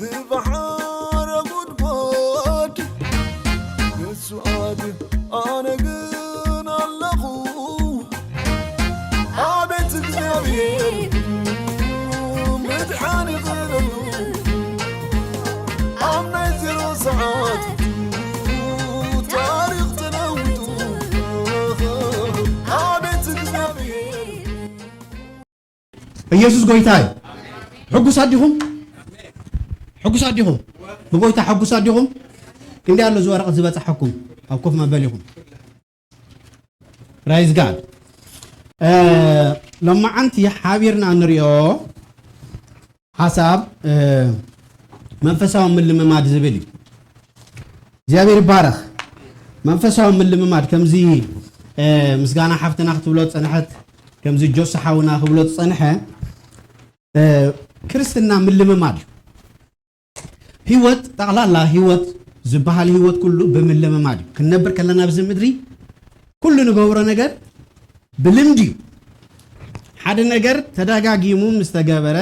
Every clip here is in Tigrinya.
ዝበሓረ ጉድጓድ ንሱ ኣድዩ፣ ኣነ ግን ኣለኹ። ኣቤት እግዚኣብሔር ምድሓን ይኽእለሉ። ኣብ ናይ ዜሮ ሰዓት ታሪኽ ተለዊጡ። ኣቤት እግዚኣብሔር። ኢየሱስ ጎይታ እዩ። ሕጉሳት ዲኹም? ሕጉሳት ዲኹም? ብጎይታ ሕጉሳት ዲኹም? ክንደይ ኣሎ እዚ ወረቐት ዝበጻሐኩም ኣብ ኮፍ መበሊኹም? Praise God። እ፣ ሎማዓንቲ ሓቢርና እንሪኦ ሓሳብ፣ እ፣ መንፈሳዊ ምልምማድ ዝብል እዩ። እግዚኣብሔር ይባረኽ። መንፈሳዊ ምልምማድ ከምዚ፣ እ፣ ምስጋና ሓፍትና ክትብሎ ዝጸንሐት፣ ከምዚ ጆስ ሓውና ክብሎ ዝጸንሐ፣ እ፣ ክርስትና ምልምማድ እዩ። ህይወት፣ ጠቕላላ ህይወት ዝበሃል ህይወት ኩሉ ብምልምማድ እዩ። ክንነብር ከለና ኣብዚ ምድሪ ኩሉ ንገብሮ ነገር ብልምዲ እዩ። ሓደ ነገር ተደጋጊሙ ምስ ተገበረ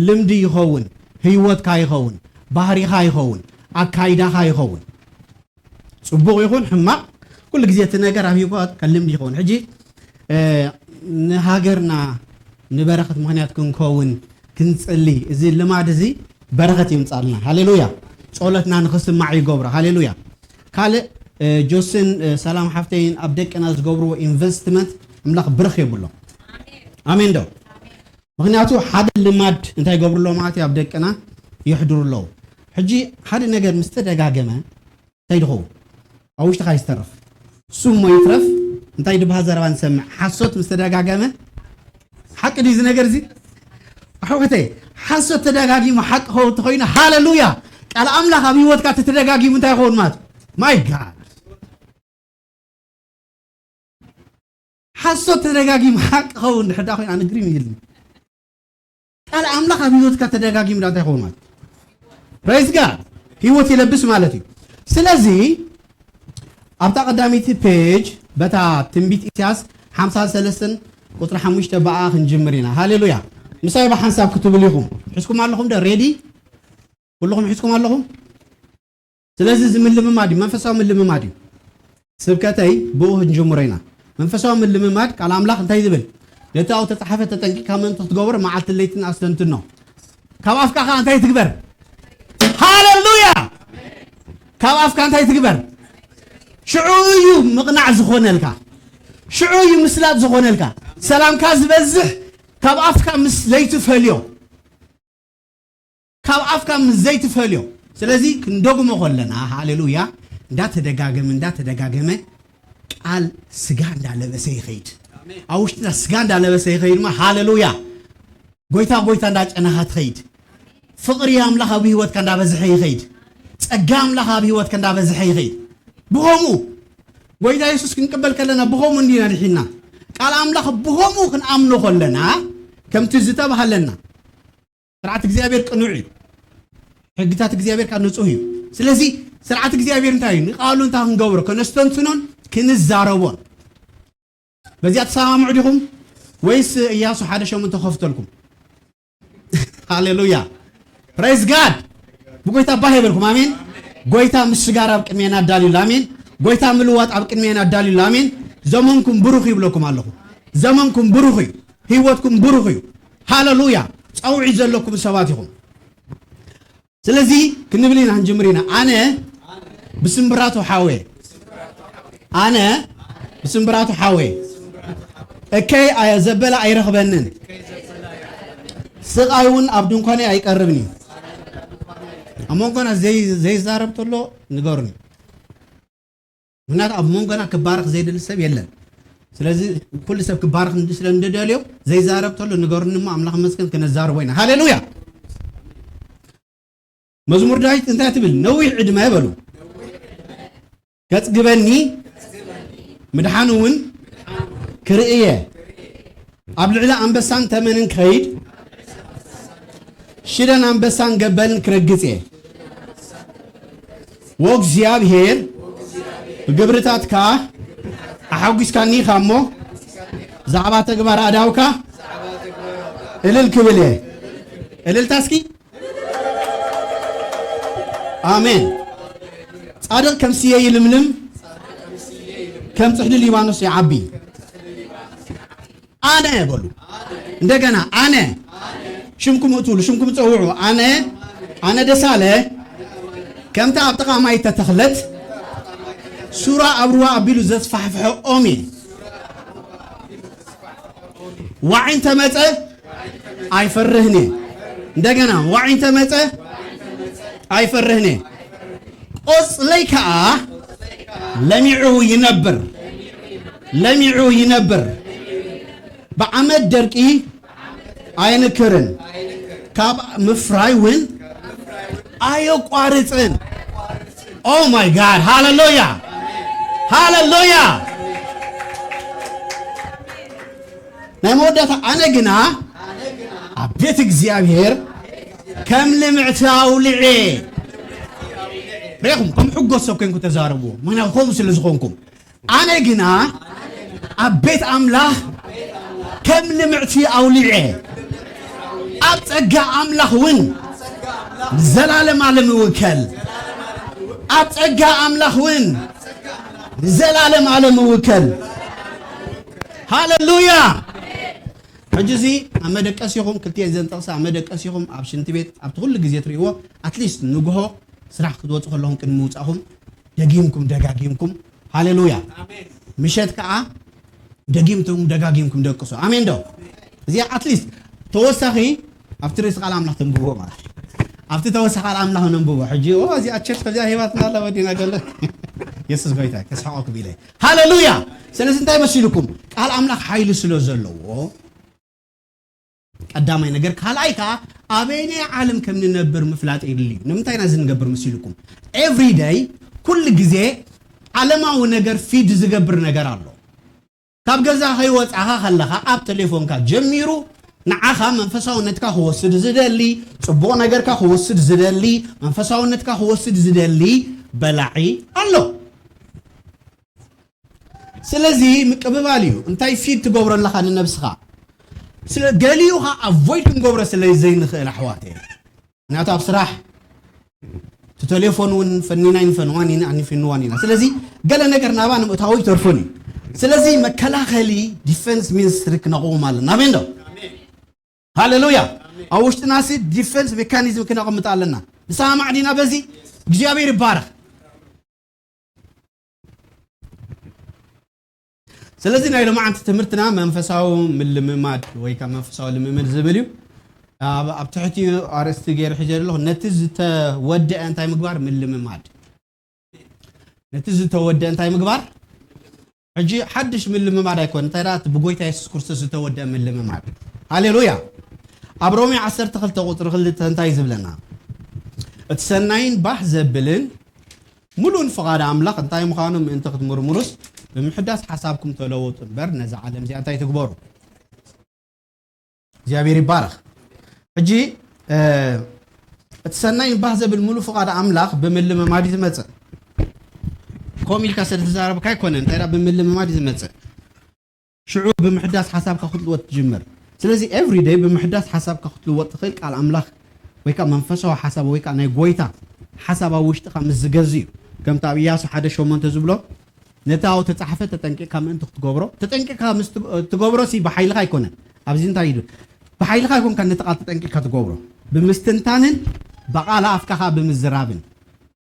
ልምዲ ይኸውን፣ ህይወትካ ይኸውን፣ ባህሪኻ ይኸውን፣ ኣካይዳኻ ይኸውን። ጽቡቕ ይኹን ሕማቕ፣ ኩሉ ግዜ እቲ ነገር ኣብ ህይወትካ ልምዲ ይኸውን። ሕጂ፣ እ፣ ንሃገርና ንበረኸት ምኽንያት ክንከውን ክንጽሊ፣ እዚ ልማድ እዚ በረኸት ይምጻልና። ሃሌሉያ። ጸሎትና ንኽስማዕ ይገብሮ። ሃሌሉያ። ካልእ፣ እ፣ ጆስን፣ እ፣ ሰላም ሓፍተይን ኣብ ደቅና ዝገብርዎ ኢንቨስትመንት ኣምላኽ ብርኽ የብሎ። ኣሜን ዶ? ምኽንያቱ ሓደ ልማድ እንታይ ይገብሩ ኣለዉ ማለት እዩ? ኣብ ደቅና የሕድሩ ኣለዉ። ሕጂ ሓደ ነገር ምስ ተደጋገመ እንታይ ድኸውን? ኣብ ውሽጥኻ ይስተርፍ። እሱ እሞ ይትረፍ፣ እንታይ ድበሃል ዘረባ ንሰምዕ? ሓሶት ምስ ተደጋገመ፣ ሓቂ ድዩ እዚ ነገር እዚ? ኣሕዋተይ፣ ሓሶት ተደጋጊሙ ሓቂ ኸውን እንተኾይኑ፣ ሃሌሉያ! ቃል ኣምላኽ ኣብ ህይወትካ ተተደጋጊሙ እንታይ ይኸውን ማለት እዩ? My God! ሓሶት ተደጋጊሙ ሓቂ ኸውን ድሕር ደኣ ኮይኑ ኣነ ግሪም ይብልኒ። ቃል ኣምላኽ ኣብ ህይወትካ ተደጋጊሙ ዳ እንታይ ይኸውን ማለት? Praise God። ህይወት ይለብስ ማለት እዩ። ስለዚ ኣብታ ቀዳመይቲ ፔጅ በታ ትንቢት ኢሳያስ ሓምሳ ሰለስተ ቁጽሪ ሓሙሽተ ብኣ ክንጅምር ኢና። ሃሌሉያ። ምሳይ ብሓንሳብ ክትብሉ ኢኹም። ሒዝኩም ኣለኹም ዶ? ሬዲ? ኩልኹም ሒዝኩም ኣለኹም? ስለዚ እዚ ምልምማድ እዩ፣ መንፈሳዊ ምልምማድ እዩ። ስብከተይ ብኡ ክንጅምሮ ኢና። መንፈሳዊ ምልምማድ ቃል ኣምላኽ እንታይ ዝብል? ነቲ ኣብኡ ተጻሓፈ ተጠንቂቕካ ምእንቲ ክትገብሮ መዓልትን ለይትን ኣስተንትኖ። ካብ ኣፍካ ከኣ እንታይ ትግበር? ሃሌሉያ! ካብ ኣፍካ እንታይ ትግበር? ሽዑ እዩ ምቕናዕ ዝኾነልካ። ሽዑ እዩ ምስላጥ ዝኾነልካ። ሰላምካ ዝበዝሕ ካብ ኣፍካ ምስ ዘይትፈልዮ። ካብ ኣፍካ ምስ ዘይትፈልዮ። ስለዚ ክንደግሞ ከለና፣ ሃሌሉያ፣ እንዳተደጋገመ፣ እንዳተደጋገመ ቃል ስጋ እንዳለበሰ ይኸይድ። ኣብ ውሽጥና ስጋ እንዳለበሰ ይኸይድ፣ ሃሌሉያ፣ ጎይታ ጎይታ እንዳጨነኻ ትኸይድ። ፍቕሪ ኣምላኽ ኣብ ህይወትካ እንዳበዝሐ ይኸይድ። ጸጋ ኣምላኽ ኣብ ህይወትካ እንዳበዝሐ ይኸይድ። ብኸምኡ ጎይታ የሱስ ክንቅበል ከለና ብኸምኡ እንዲና ድሒና። ቃል ኣምላኽ ብኸምኡ ክንኣምኖ ከለና ከምቲ ዝተባህለና ስርዓት እግዚኣብሔር ቅኑዕ እዩ። ሕግታት እግዚኣብሔር ካብ ንጹህ እዩ። ስለዚ ስርዓት እግዚኣብሔር እንታይ እዩ? ንቃሉ እንታይ ክንገብሮ? ከነስተንትኖን ክንዛረቦን። በዚኣ ትሰማምዑ ዲኹም? ወይስ እያሱ ሓደ ሸሞንተ ከፍተልኩም? ሃሌሉያ። Praise God። ብጎይታ ባህ ይበልኩም። ኣሜን። ጎይታ ምስጋር ኣብ ቅድሜና ኣዳልዩላ። ኣሜን። ጎይታ ምልዋጥ ኣብ ቅድሜና ኣዳልዩላ። ኣሜን። ዘመንኩም ብሩኽ ይብለኩም ኣለኹ። ዘመንኩም ብሩኽ እዩ። ህይወትኩም ብሩኽ እዩ። ሃሌሉያ። ጸውዒት ዘለኩም ሰባት ኢኹም። ስለዚ ክንብል ኢና፣ ክንጅምር ኢና። ኣነ ብስምብራቱ ሓወ፣ ኣነ ብስምብራቱ ሓወ፣ እከይ ኣየ-፣ ዘበለ ኣይረኽበንን፣ ስቓይ እውን ኣብ ድንኳነይ ኣይቀርብን እዩ። ኣብ መንጎና ዘይ-፣ ዘይዛረብ ተሎ ንገሩኒ። ምኽንያቱ ኣብ መንጎና ክባረኽ ዘይደሊ ሰብ የለን። ስለዚ ኩሉ ሰብ ክባረኽ እንድ-፣ ስለ እንደደልዮ ዘይዛረብ ተሎ ንገሩኒ እሞ ኣምላኽ መስገን ክነዛርቦ ኢና። ሃሌሉያ! መዝሙር ዳዊት እንታይ ትብል? ነዊሕ ዕድመ በሉ ከጽግበኒ፣ ምድሓን እውን ክርእየ፣ ኣብ ልዕሊ ኣንበሳን ተመንን ክኸይድ፣ ሽደን ኣንበሳን ገበልን ክረግጽ እየ። ወእግዚኣብሔር ብግብርታትካ ኣሓጒስካኒ ኢኻ እሞ፣ ብዛዕባ ተግባር ኣእዳውካ እልል ክብል እየ። እልልታ እስኪ። ኣሜን። ጻድቕ ከም ስየ ይልምልም፣ ከም ጽሕዲ ሊባኖስ ይዓቢ። ኣነ በሉ እንደገና፣ ኣነ። ሽምኩም እትብሉ ሽምኩም ጸውዑ። ኣነ ኣነ ደሳለ ከምታ ኣብ ጥቓ ማይ ተተኽለት ሱራ ኣብ ሩባ ኣቢሉ ዘስፋሕፍሐ ኦም እየ። ዋዒ እንተመጸ ኣይፈርህን እየ። እንደገና ዋዒ እንተመጸ ኣይፈርህን እየ። ቆጽለይ ከኣ ለሚዑ ይነብር፣ ለሚዑ ይነብር። ብዓመት ደርቂ ኣየንክርን፣ ካብ ምፍራይ እውን ኣየቋርጽን። Oh my God! ሃሌሉያ! ሃሌሉያ! ናይ መወዳእታ፣ ኣነ ግና ኣብ ቤት እግዚኣብሔር ከም ልምዕቲ ኣውሊዐ። ርኢኹም፣ ከም ሕጎስ ሰብ ኮይንኩ ተዛረብዎ፣ ምክንያቱ ከምኡ ስለ ዝኾንኩም። ኣነ ግና ኣብ ቤት ኣምላኽ ከም ልምዕቲ ኣውሊዐ፣ ኣብ ጸጋ ኣምላኽ እውን ንዘላለም ዓለም እውከል። ኣብ ጸጋ ኣምላኽ እውን ንዘላለም ዓለም እውከል። ሃሌሉያ! ሕጂ እዚ ኣብ መደቀሲኹም፣ ክልቲኤን ዘን ጥቕሲ ኣብ መደቀሲኹም፣ ኣብ ሽንቲ ቤት፣ ኣብቲ ኩሉ ግዜ ትርእይዎ፣ ኣትሊስት ንግሆ ስራሕ ክትወጹ ከለኹም ቅድሚ ምውጻእኹም ደጊምኩም ደጋጊምኩም፣ ሃሌሉያ፣ ምሸት ከኣ ደጊምኩም ደጋጊምኩም ደቅሱ። ኣሜን ዶ? እዚኣ ኣትሊስት ተወሳኺ ኣብቲ ርእሲ ቃል ኣምላኽ ተንብቦ ማለት እዩ። ኣብቲ ተወሳኺ ቃል ኣምላኽ ነንብቦ። ሕጂ፣ ኦ፣ እዚኣ ቸርች ከዚኣ ሂባትና ኣላ ወዲና ገለ። የሱስ ጎይታ፣ ከስሕቐኩም ኢለ። ሃሌሉያ! ስለዚ እንታይ መሲልኩም? ቃል ኣምላኽ ሓይሊ ስለ ዘለዎ፣ ቀዳማይ ነገር። ካልኣይ ከኣ፣ ኣበየናይ ዓለም ከም ንነብር ምፍላጥ የድሊ እዩ። ንምንታይ ኢና እዚ ንገብር መሲልኩም? ኤቭሪ ደይ፣ ኩሉ ግዜ ዓለማዊ ነገር ፊድ ዝገብር ነገር ኣሎ። ካብ ገዛ ከይወጻኻ ከለኻ፣ ኣብ ቴሌፎንካ ጀሚሩ፣ ንዓኻ መንፈሳውነትካ ክወስድ ዝደሊ፣ ጽቡቕ ነገርካ ክወስድ ዝደሊ፣ መንፈሳውነትካ ክወስድ ዝደሊ በላዒ ኣሎ። ስለዚ ምቅብባል እዩ። እንታይ ፊድ ትገብሮ ኣለኻ ንነብስኻ? ስለ ገሊኡ ኸዓ ኣቮይድ ክንገብሮ ስለ ዘይንኽእል ኣሕዋተይ። ምክንያቱ ኣብ ስራሕ እቲ ቴሌፎን እውን ፈኒና ኣይንፈንዋን ኢና፣ ኣይንፍንዋን ኢና። ስለዚ ገለ ነገር ናባ ንምእታዊ ይተርፎን እዩ። ስለዚ መከላኸሊ ዲፌንስ ሚኒስትሪ ክነቕውም ኣለና። ኣሜን ዶ? ሃሌሉያ። ኣብ ውሽጥና ሲ ዲፌንስ ሜካኒዝም ክነቕምጥ ኣለና። ንሰማማዕ ዲና በዚ? እግዚኣብሔር ይባረኽ። ስለዚ ናይ ሎማዓንቲ ትምህርትና መንፈሳዊ ምልምማድ ወይ ካብ መንፈሳዊ ልምምድ ዝብል እዩ። ኣብ ኣብ ትሕቲኡ ኣርእስቲ ገይረ ሒዘ ዘለኹ፣ ነቲ ዝተወደአ እንታይ ምግባር? ምልምማድ። ነቲ ዝተወደአ እንታይ ምግባር? ሕጂ ሓድሽ ምልምማድ ኣይኮን፣ እንታይ ደኣ፣ እቲ ብጎይታ የሱስ ክርስቶስ ዝተወደአ ምልምማድ። ሃሌሉያ። ኣብ ሮሜ ዓሰርተ ክልተ ቁጽሪ ክልተ እንታይ ዝብለና? እቲ ሰናይን ባህ ዘብልን ምሉእን ፍቓድ ኣምላኽ እንታይ ምዃኑ ምእንቲ ክትምርምሩስ፣ ብምሕዳስ ሓሳብኩም ተለወጡ እምበር፣ ነዛ ዓለም እዚኣ እንታይ ትግበሩ? እግዚኣብሔር ይባረኽ። ሕጂ፣ እ፣ እቲ ሰናይን ባህ ዘብል ምሉእ ፍቓድ ኣምላኽ ብምልምማድ እዩ ዝመጽእ። ኮም ኢልካ ስለ ዝተዛረብካ ኣይኮነን፣ እንታይ ደኣ ብምልምማድ እዩ ዝመጽእ። ሽዑ ብምሕዳስ ሓሳብካ ክትልወጥ ትጅምር። ስለዚ ኤቭሪ ደይ ብምሕዳስ ሓሳብካ ክትልወጥ ትኽእል ቃል ኣምላኽ ወይ ከኣ መንፈሳዊ ሓሳብ ወይ ከኣ ናይ ጎይታ ሓሳብ ኣብ ውሽጥኻ ምስ ዝገዝ እዩ። ከምቲ ኣብ ኢያሱ ሓደ ሸሞንተ ዝብሎ፣ ነቲ ኣብኡ ተጻሕፈ ተጠንቂቕካ ምእንቲ ክትገብሮ፣ ተጠንቂቕካ ምስ ትግ-፣ ትገብሮ ሲ ብሓይልኻ ኣይኮነን። ኣብዚ እንታይ ኢሉ? ብሓይልኻ ኣይኮንካ ነቲ ቃል ተጠንቂቕካ ትገብሮ። ብምስትንታንን ብቓል ኣፍካ ኸኣ ብምዝራብን።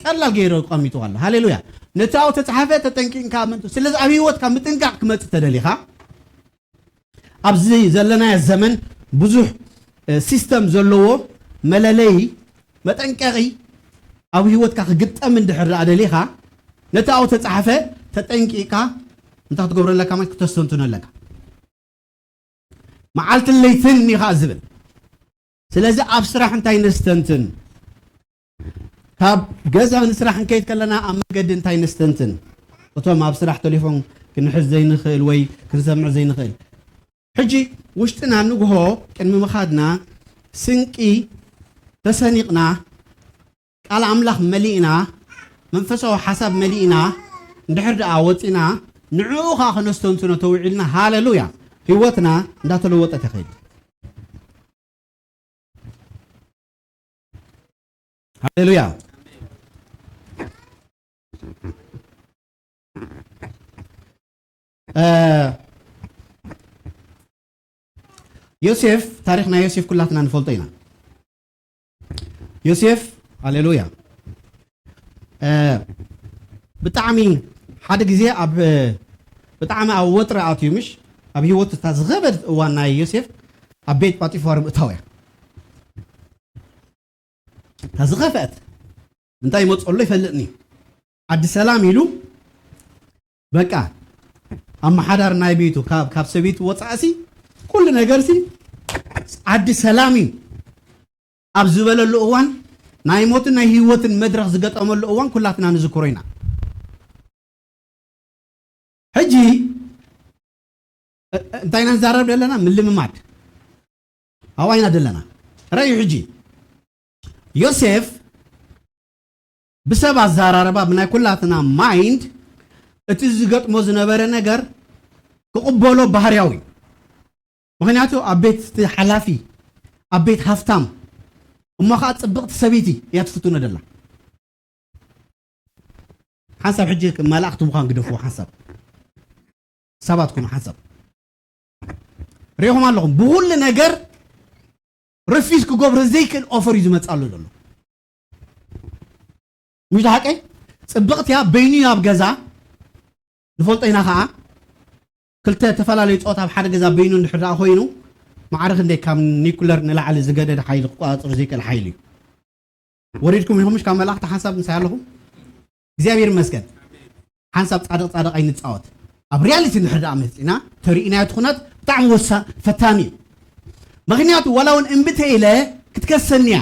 ቀላል ገይሩ ቀሚጡ ኣሎ። ሃሌሉያ። ነቲ ኣብኡ ተጻሕፈ ተጠንቂቕካ ምእንቲ፣ ስለዚ ኣብ ህይወትካ ምጥንቃቕ ክመጽእ ተደሊኻ፣ ኣብዚ ዘለናዮ ዘመን ብዙሕ፣ እ፣ ሲስተም ዘለዎ መለለዪ መጠንቀቒ ኣብ ህይወትካ ክግጠም እንድሕር ደኣ ደሊኻ፣ ነቲ ኣብኡ ተጻሕፈ ተጠንቂቕካ እንታይ ክትገብሮ ኣለካ ማለት ክተስተንትኖ ኣለካ። መዓልትን ለይትን ኢኻ ዝብል። ስለዚ ኣብ ስራሕ እንታይ ነስተንትን? ካብ ገዛ ንስራሕ ክንከይድ ከለና ኣብ መንገዲ እንታይ ነስተንትን? እቶም ኣብ ስራሕ ቴሌፎን ክንሕዝ ዘይንኽእል ወይ ክንሰምዕ ዘይንኽእል። ሕጂ ውሽጥና ንግሆ ቅድሚ ምኻድና ስንቂ ተሰኒቕና፣ ቃል ኣምላኽ መሊእና፣ መንፈሳዊ ሓሳብ መሊእና፣ እንድሕር ደኣ ወጺና፣ ንዕኡ ኸኣ ከነስተንትኖ ተውዒልና፣ ሃሌሉያ፣ ህይወትና እንዳተለወጠት ይኸይድ። ሃሌሉያ። እ፣ ዮሴፍ፣ ታሪኽ ናይ ዮሴፍ ኩላትና ንፈልጦ ኢና። ዮሴፍ፣ ሃሌሉያ። እ፣ ብጣዕሚ ሓደ ግዜ ኣብ፣ ብጣዕሚ ኣብ ወጥሪ ኣትዩ፣ ምሽ? ኣብ ህይወት እታ ዝኸበደት እዋን ናይ ዮሴፍ ኣብ ቤት ጳጢፋር ምእታው እያ። እታ ዝኸፍአት፣ እንታይ ይመፅኦ ኣሎ ይፈልጥኒ። ዓዲ ሰላም ኢሉ፣ በቃ፣ ኣመሓዳሪ ናይ ቤቱ፣ ካብ፣ ካብ ሰበይቱ ወፃእሲ፣ ኩሉ ነገርሲ ዓዲ ሰላም እዩ ኣብ ዝበለሉ እዋን፣ ናይ ሞትን ናይ ህይወትን መድረኽ ዝገጠመሉ እዋን ኩላትና ንዝክሮ ኢና። ሕጂ፣ እ-፣ እ-፣ እንታይ ኢና ንዛረብ ዘለና? ምልምማድ። ኣብኡ ኢና ዘለና። ረዩ ሕጂ። ዮሴፍ ብሰብ ኣዘራርባ፣ ብናይ ኩላትና ማይንድ፣ እቲ ዝገጥሞ ዝነበረ ነገር ክቕበሎ ባህርያዊ እዩ። ምኽንያቱ ኣብ ቤት እቲ ሓላፊ፣ ኣብ ቤት ሃፍታም፣ እሞ ኸዓ ጽብቕቲ ሰበይቲ እያ ትፍትኖ ደላ። ሓንሳብ ሕጂ መላእኽቲ ምዃን ግደፍዎ፣ ሓንሳብ ሰባት ኩኑ፣ ሓንሳብ ሪኢኹም ኣለኹም። ብኹሉ ነገር ርፊዝ ክገብሮ ዘይክእል ኦፈር እዩ ዝመጽእ ኣሎ ዘሎ። ምሽ ሓቀይ? ጽብቕቲ እያ፣ በይኑ እዩ ኣብ ገዛ። ንፈልጦ ኢና ኸዓ፣ ክልተ ዝተፈላለዩ ጾታ ኣብ ሓደ ገዛ በይኑ እንድሕር ደኣ ኮይኑ፣ ማዕረ ክንደይ ካብ ኒኩለር ንላዕሊ ዝገደደ ሓይሊ ክቆጻጸሮ ዘይክእል ሓይሊ እዩ። ወሪድኩም ኢኹም ምሽ ካብ መላእኽቲ ሓንሳብ ምሳይ ኣለኹም? እግዚኣብሔር ይመስገን። ሓንሳብ ጻድቕ ጻድቕ ኣይንጻወት። ኣብ ሪያሊቲ እንድሕር ደኣ መጺና፣ ተሪኢናዮ እቲ ኩነት ብጣዕሚ ወሳ-፣ ፈታኒ እዩ። ምኽንያቱ ዋላ እውን እምቢ ተኢለ ክትከሰኒ እያ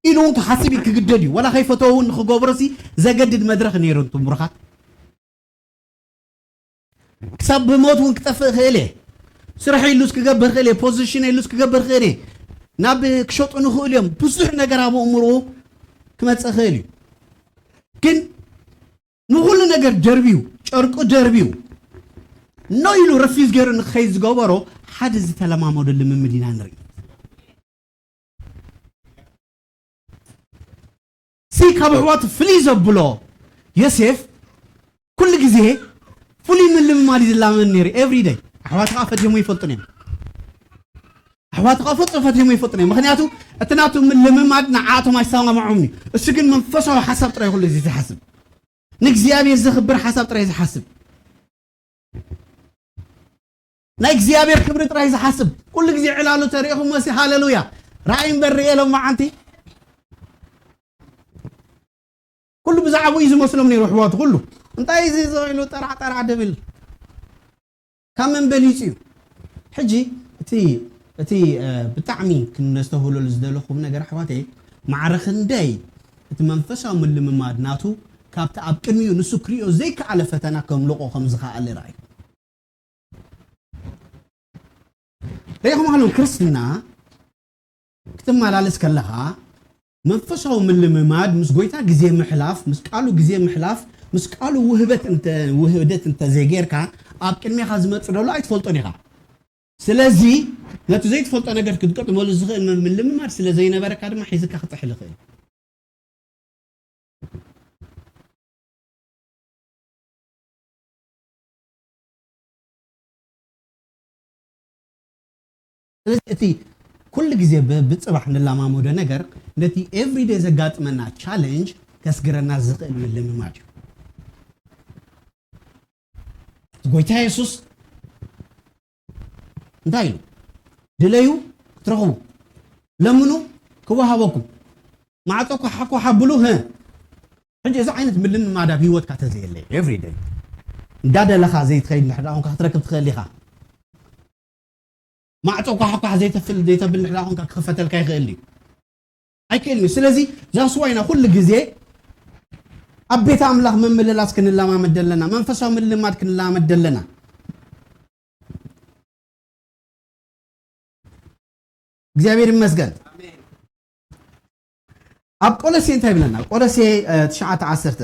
ኢሉ እውን ክሓስብ እዩ፣ ክግደድ እዩ። ዋላ ከይፈተዎ እውን ንኽገብሮሲ ዘገድድ መድረኽ ነይሩ፣ እንቱም ብሩኻት። ክሳብ ብሞት እውን ክጠፍእ ክእል እየ። ስራሕ ኢሉስ ክገብር ክእል እየ፣ ፖዚሽን ኢሉስ ክገብር ክእል እየ። ናብ ክሸጡ ንኽእሉ እዮም። ብዙሕ ነገር ኣብ ኣእምሮኡ ክመጽእ ክእል እዩ። ግን ንኹሉ ነገር ደርብዩ፣ ጨርቁ ደርብዩ፣ ኖ ኢሉ ረፊዝ ገይሩ ንክኸይድ ዝገበሮ ሓደ ዝተለማመዶ ልምምድ ኢና ንርኢ። ሲ ካብ ኣሕዋቱ ፍልይ ዘብሎ ዮሴፍ ኩሉ ግዜ ፍሉይ ምልምማድ እዩ ዝላመድ ነይሩ፣ ኤቭሪ ደይ። ኣሕዋቱ ከዓ ፈትዮም ይፈልጡን እዮም። ኣሕዋቱ ከዓ ፈጽሞ ፈትዮም ይፈልጡን እዮም። ምኽንያቱ እቲ ናቱ ምልምማድ ንዓኣቶም ኣይሰማምዖምን እዩ። እሱ ግን መንፈሳዊ ሓሳብ ጥራይ ኩሉ ግዜ ዝሓስብ፣ ንእግዚኣብሔር ዘኽብር ሓሳብ ጥራይ ዝሓስብ፣ ናይ እግዚኣብሔር ክብሪ ጥራይ ዝሓስብ፣ ኩሉ ግዜ ዕላሉ ተሪኢኹም መሲ፣ ሃሌሉያ። ራእይ እምበር ርኤ ሎም መዓንቲ ኩሉ ብዛዕባኡ እዩ ዝመስሎም ነይሩ። ኣሕዋቱ ኩሉ እንታይ እዚ ኢሉ ጠራዕ ጠራዕ ድብል ካብ መን በሊጹ እዩ? ሕጂ እቲ፣ እቲ፣ እ፣ ብጣዕሚ ክነስተውህለሉ ዝደለኹም ነገር ኣሕዋተይ፣ ማዕረ ክንደይ እቲ መንፈሳዊ ምልምማድ ናቱ ካብቲ ኣብ ቅድሚኡ ንሱ ክሪኦ ዘይከኣለ ፈተና ከምልቖ ከም ዝኸኣለ ርኣዩ። ርኢኹም ኣለኹም፣ ክርስትና ክትመላለስ ከለኻ መንፈሳዊ ምልምማድ ምስ ጎይታ ግዜ ምሕላፍ፣ ምስ ቃሉ ግዜ ምሕላፍ፣ ምስ ቃሉ ውህበት እንተ-፣ ውህደት እንተዘይጌርካ ኣብ ቅድሜኻ ዝመጽእ ዘሎ ኣይትፈልጦን ኢኻ። ስለዚ ነቲ ዘይትፈልጦ ነገር ክትገጥመሉ ዝኽእል ምልምማድ ስለ ዘይነበረካ ድማ ሒዝካ ክጥሕል ይኽእል። ስለዚ እቲ ኩሉ ግዜ ብ-፣ ብጽባሕ ንለማመዶ ነገር ነቲ ኤቭሪዴ ዘጋጥመና ቻለንጅ ከስግረና ዝኽእል ምልምማድ እዩ። ጎይታ የሱስ እንታይ ኢሉ? ድለዩ ክትረኽቡ፣ ለምኑ ክወሃበኩም፣ ማዕጾ ኳሓ ኳሓ ብሉ። ህ፣ ሕጂ እዚ ዓይነት ምልምማድ ኣብ ህይወትካ ተዘየለ፣ ኤቭሪ ደይ እንዳደለኻ ዘይትኸይድ እንድሕር ደኣ ኮንካ ክትረክብ ትኽእል ኢኻ። ማዕጾ ኳሓ ኳሓ ዘይተፍል፣ ዘይተብል እንድሕር ደኣ ኮንካ ክኽፈተልካ ይኽእል እዩ። ኣይክእልን እዩ። ስለዚ ዛስዋይና ኩሉ ግዜ ኣብ ቤት ኣምላኽ ምምልላስ ክንለማመድ ደለና፣ መንፈሳዊ ምልማድ ክንለማመድ ደለና። እግዚኣብሔር ይመስገን። ኣብ ቆሎሴ እንታይ ይብለና? ቆሎሴ፣ እ፣ ትሽዓተ ዓሰርተ።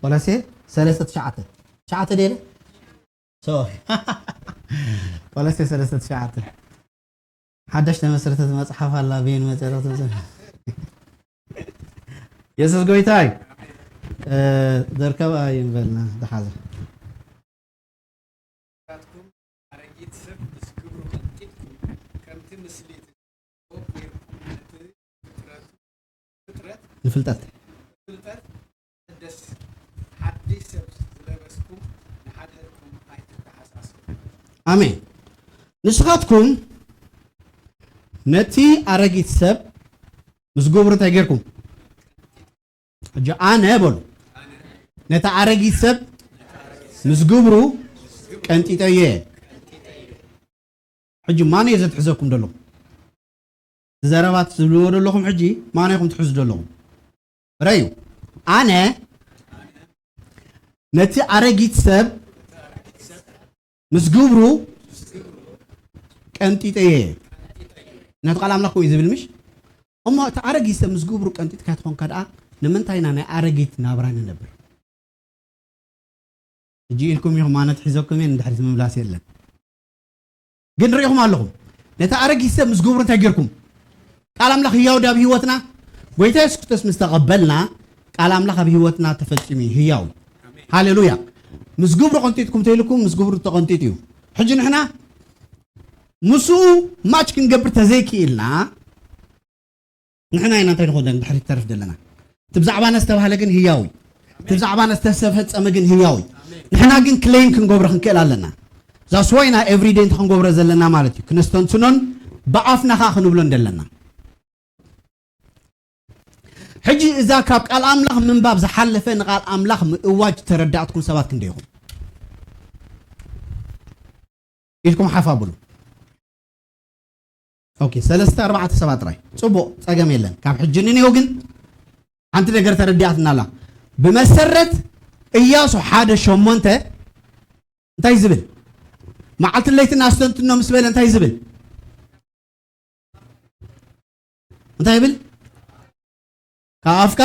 ቆሎሴ ሰለስተ ትሽዓተ። ትሽዓተ ደለ? ሶሪ። ቆሎሴ ሰለስተ ትሽዓተ ሓዳሽ ተመስረተት መጽሓፍ ኣላ። በየን መጸረቱ ዘ- የሱስ ጎይታ እዩ። እ፣ ዘርከብ ኣይንበልና ዝሓዘ። ናትኩም ኣረጊት ሰብ ምስ ግብሩ ቀንጢጥኩም፣ ከምቲ ምስሊት ጌርኩም ነቲ ፍጥረቱ፣ ፍጥረት ንፍልጠት። ፍልጠት ቅደስ፣ ሓድሽ ሰብ ዝለበስኩም ንሓድሕድኩም ኣይትተሓሳሰቡ። ኣሜን። ንስኻትኩም ነቲ ኣረጊት ሰብ ምስ ግብሩ እንታይ ጌርኩም? ሕጂ ኣነ በሉ፣ ነቲ ኣረጊት ሰብ ምስ ግብሩ ቀንጢጠዮ እየ። ሕጂ ማን እየ ዘትሕዘኩም ዘለኹ? ዘረባት ዝብልዎ ዘለኹም ሕጂ ማን ኢኹም ትሕዙ ዘለኹም? ረዩ፣ ኣነ ነቲ ኣረጊት ሰብ ምስ ግብሩ ቀንጢጠዮ እየ። ነቲ ቃል ኣምላኽ ከምኡ እዩ ዝብል፣ ምሽ? እሞ እቲ ኣረጊት ሰብ ምስ ግብሩ ቀንጢጥካ ትኾንካ ደኣ፣ ንምንታይ ኢና ናይ ኣረጊት ናብራ ንነብር? ሕጂ ኢልኩም ኢኹም፣ ኣነ ትሒዘኩም እየ፣ ንድሕሪት ምምላስ የለን። ግን ርኢኹም ኣለኹም፣ ነቲ ኣረጊት ሰብ ምስ ግብሩ እንታይ ጌርኩም? ቃል ኣምላኽ ህያው ድዩ ኣብ ህይወትና? ጎይታ የሱስ ክርስቶስ ምስ ተቐበልና፣ ቃል ኣምላኽ ኣብ ህይወትና ተፈጺሙ እዩ፣ ህያው እዩ። ሃሌሉያ። ምስ ግብሩ ቀንጢጥኩም ተይልኩም፣ ምስ ግብሩ ተቐንጢጡ እዩ። ሕጂ ንሕና ምስኡ ማች ክንገብር ተዘይክኢልና፣ ንሕና ኢና እንታይ ንኾን ዘለና? ድሕሪት ተርፍ ዘለና። እቲ ብዛዕባና ዝተባህለ ግን ህያው እዩ። እቲ ብዛዕባና ዝተፈጸመ ግን ህያው እዩ። ንሕና ግን ክሌም ክንገብሮ ክንክእል ኣለና። ዛስ ዋይ ኢና ኤቭሪደይ እንተ ክንገብሮ ዘለና ማለት እዩ። ክነስተንትኖን ብኣፍና ኸኣ ክንብሎን ዘለና። ሕጂ እዛ ካብ ቃል ኣምላኽ ምንባብ ዝሓለፈ ንቓል ኣምላኽ ምእዋጅ ተረዳእትኩም ሰባት ክንደይ ኢኹም? ኢድኩም ሓፍ ኣብሉ። ኦኬ፣ ሰለስተ ኣርባዕተ ሰባት ጥራይ። ጽቡቕ፣ ጸገም የለን። ካብ ሕጂ ንኔው ግን ሓንቲ ነገር ተረዲኣትና ኣላ። ብመሰረት ኢያሱ ሓደ ሸሞንተ እንታይ ዝብል? መዓልትን ለይትን ኣስተንትኖ ምስ በለ እንታይ ዝብል? እንታይ ይብል? ካብ ኣፍካ፣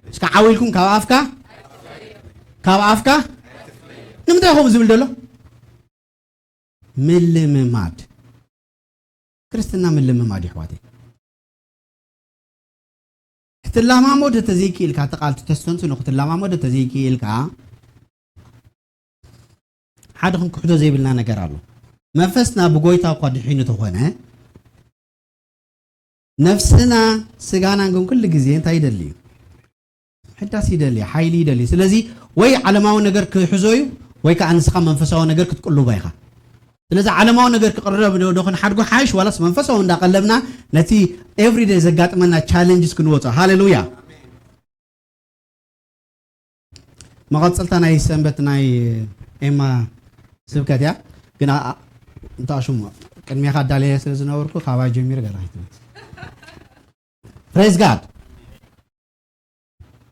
እስከ ዓው ኢልኩም፣ ካብ ኣፍካ፣ ካብ ኣፍካ። ንምንታይ ከምኡ ዝብል ዘሎ? ምልምማድ። ክርስትና ምልምማድ፣ የሕዋተይ። ክትለማመዶ ተዘይክኢልካ፣ እቲ ቃል ተስተንትኖ ክትለማመዶ ተዘይክኢልካ፣ ሓደ ክንክሕዶ ዘይብልና ነገር ኣሎ። መንፈስና ብጎይታ እኳ ድሒኑ ተኾነ፣ ነፍስና፣ ስጋናን ግን ኩሉ ግዜ እንታይ ይደሊ እዩ? ምሕዳስ ይደሊ፣ ሓይሊ ይደሊ። ስለዚ ወይ ዓለማዊ ነገር ክሕዞ እዩ፣ ወይ ከዓ ንስኻ መንፈሳዊ ነገር ክትቅልቦ ኢኻ። ስለዚ ዓለማዊ ነገር ክቕረብ ዶ፣ ዶ ክንሓድጎ ሓይሽ፣ ዋላስ መንፈሳዊ እንዳቐለብና ነቲ ኤቭሪደይ ዘጋጥመና ቻለንጅስ ክንወጾ? ሃሌሉያ። መቐጸልታ ናይ ሰንበት ናይ ኤማ ስብከት እያ። ግን ኣ-፣ ኣ-፣ እንታ ሽሙ ቅድሜኻ ኣዳለየ ስለ ዝነበርኩ፣ ካባይ ጀሚሩ ገና ኣይትብል። ፕሬዝ ጋድ።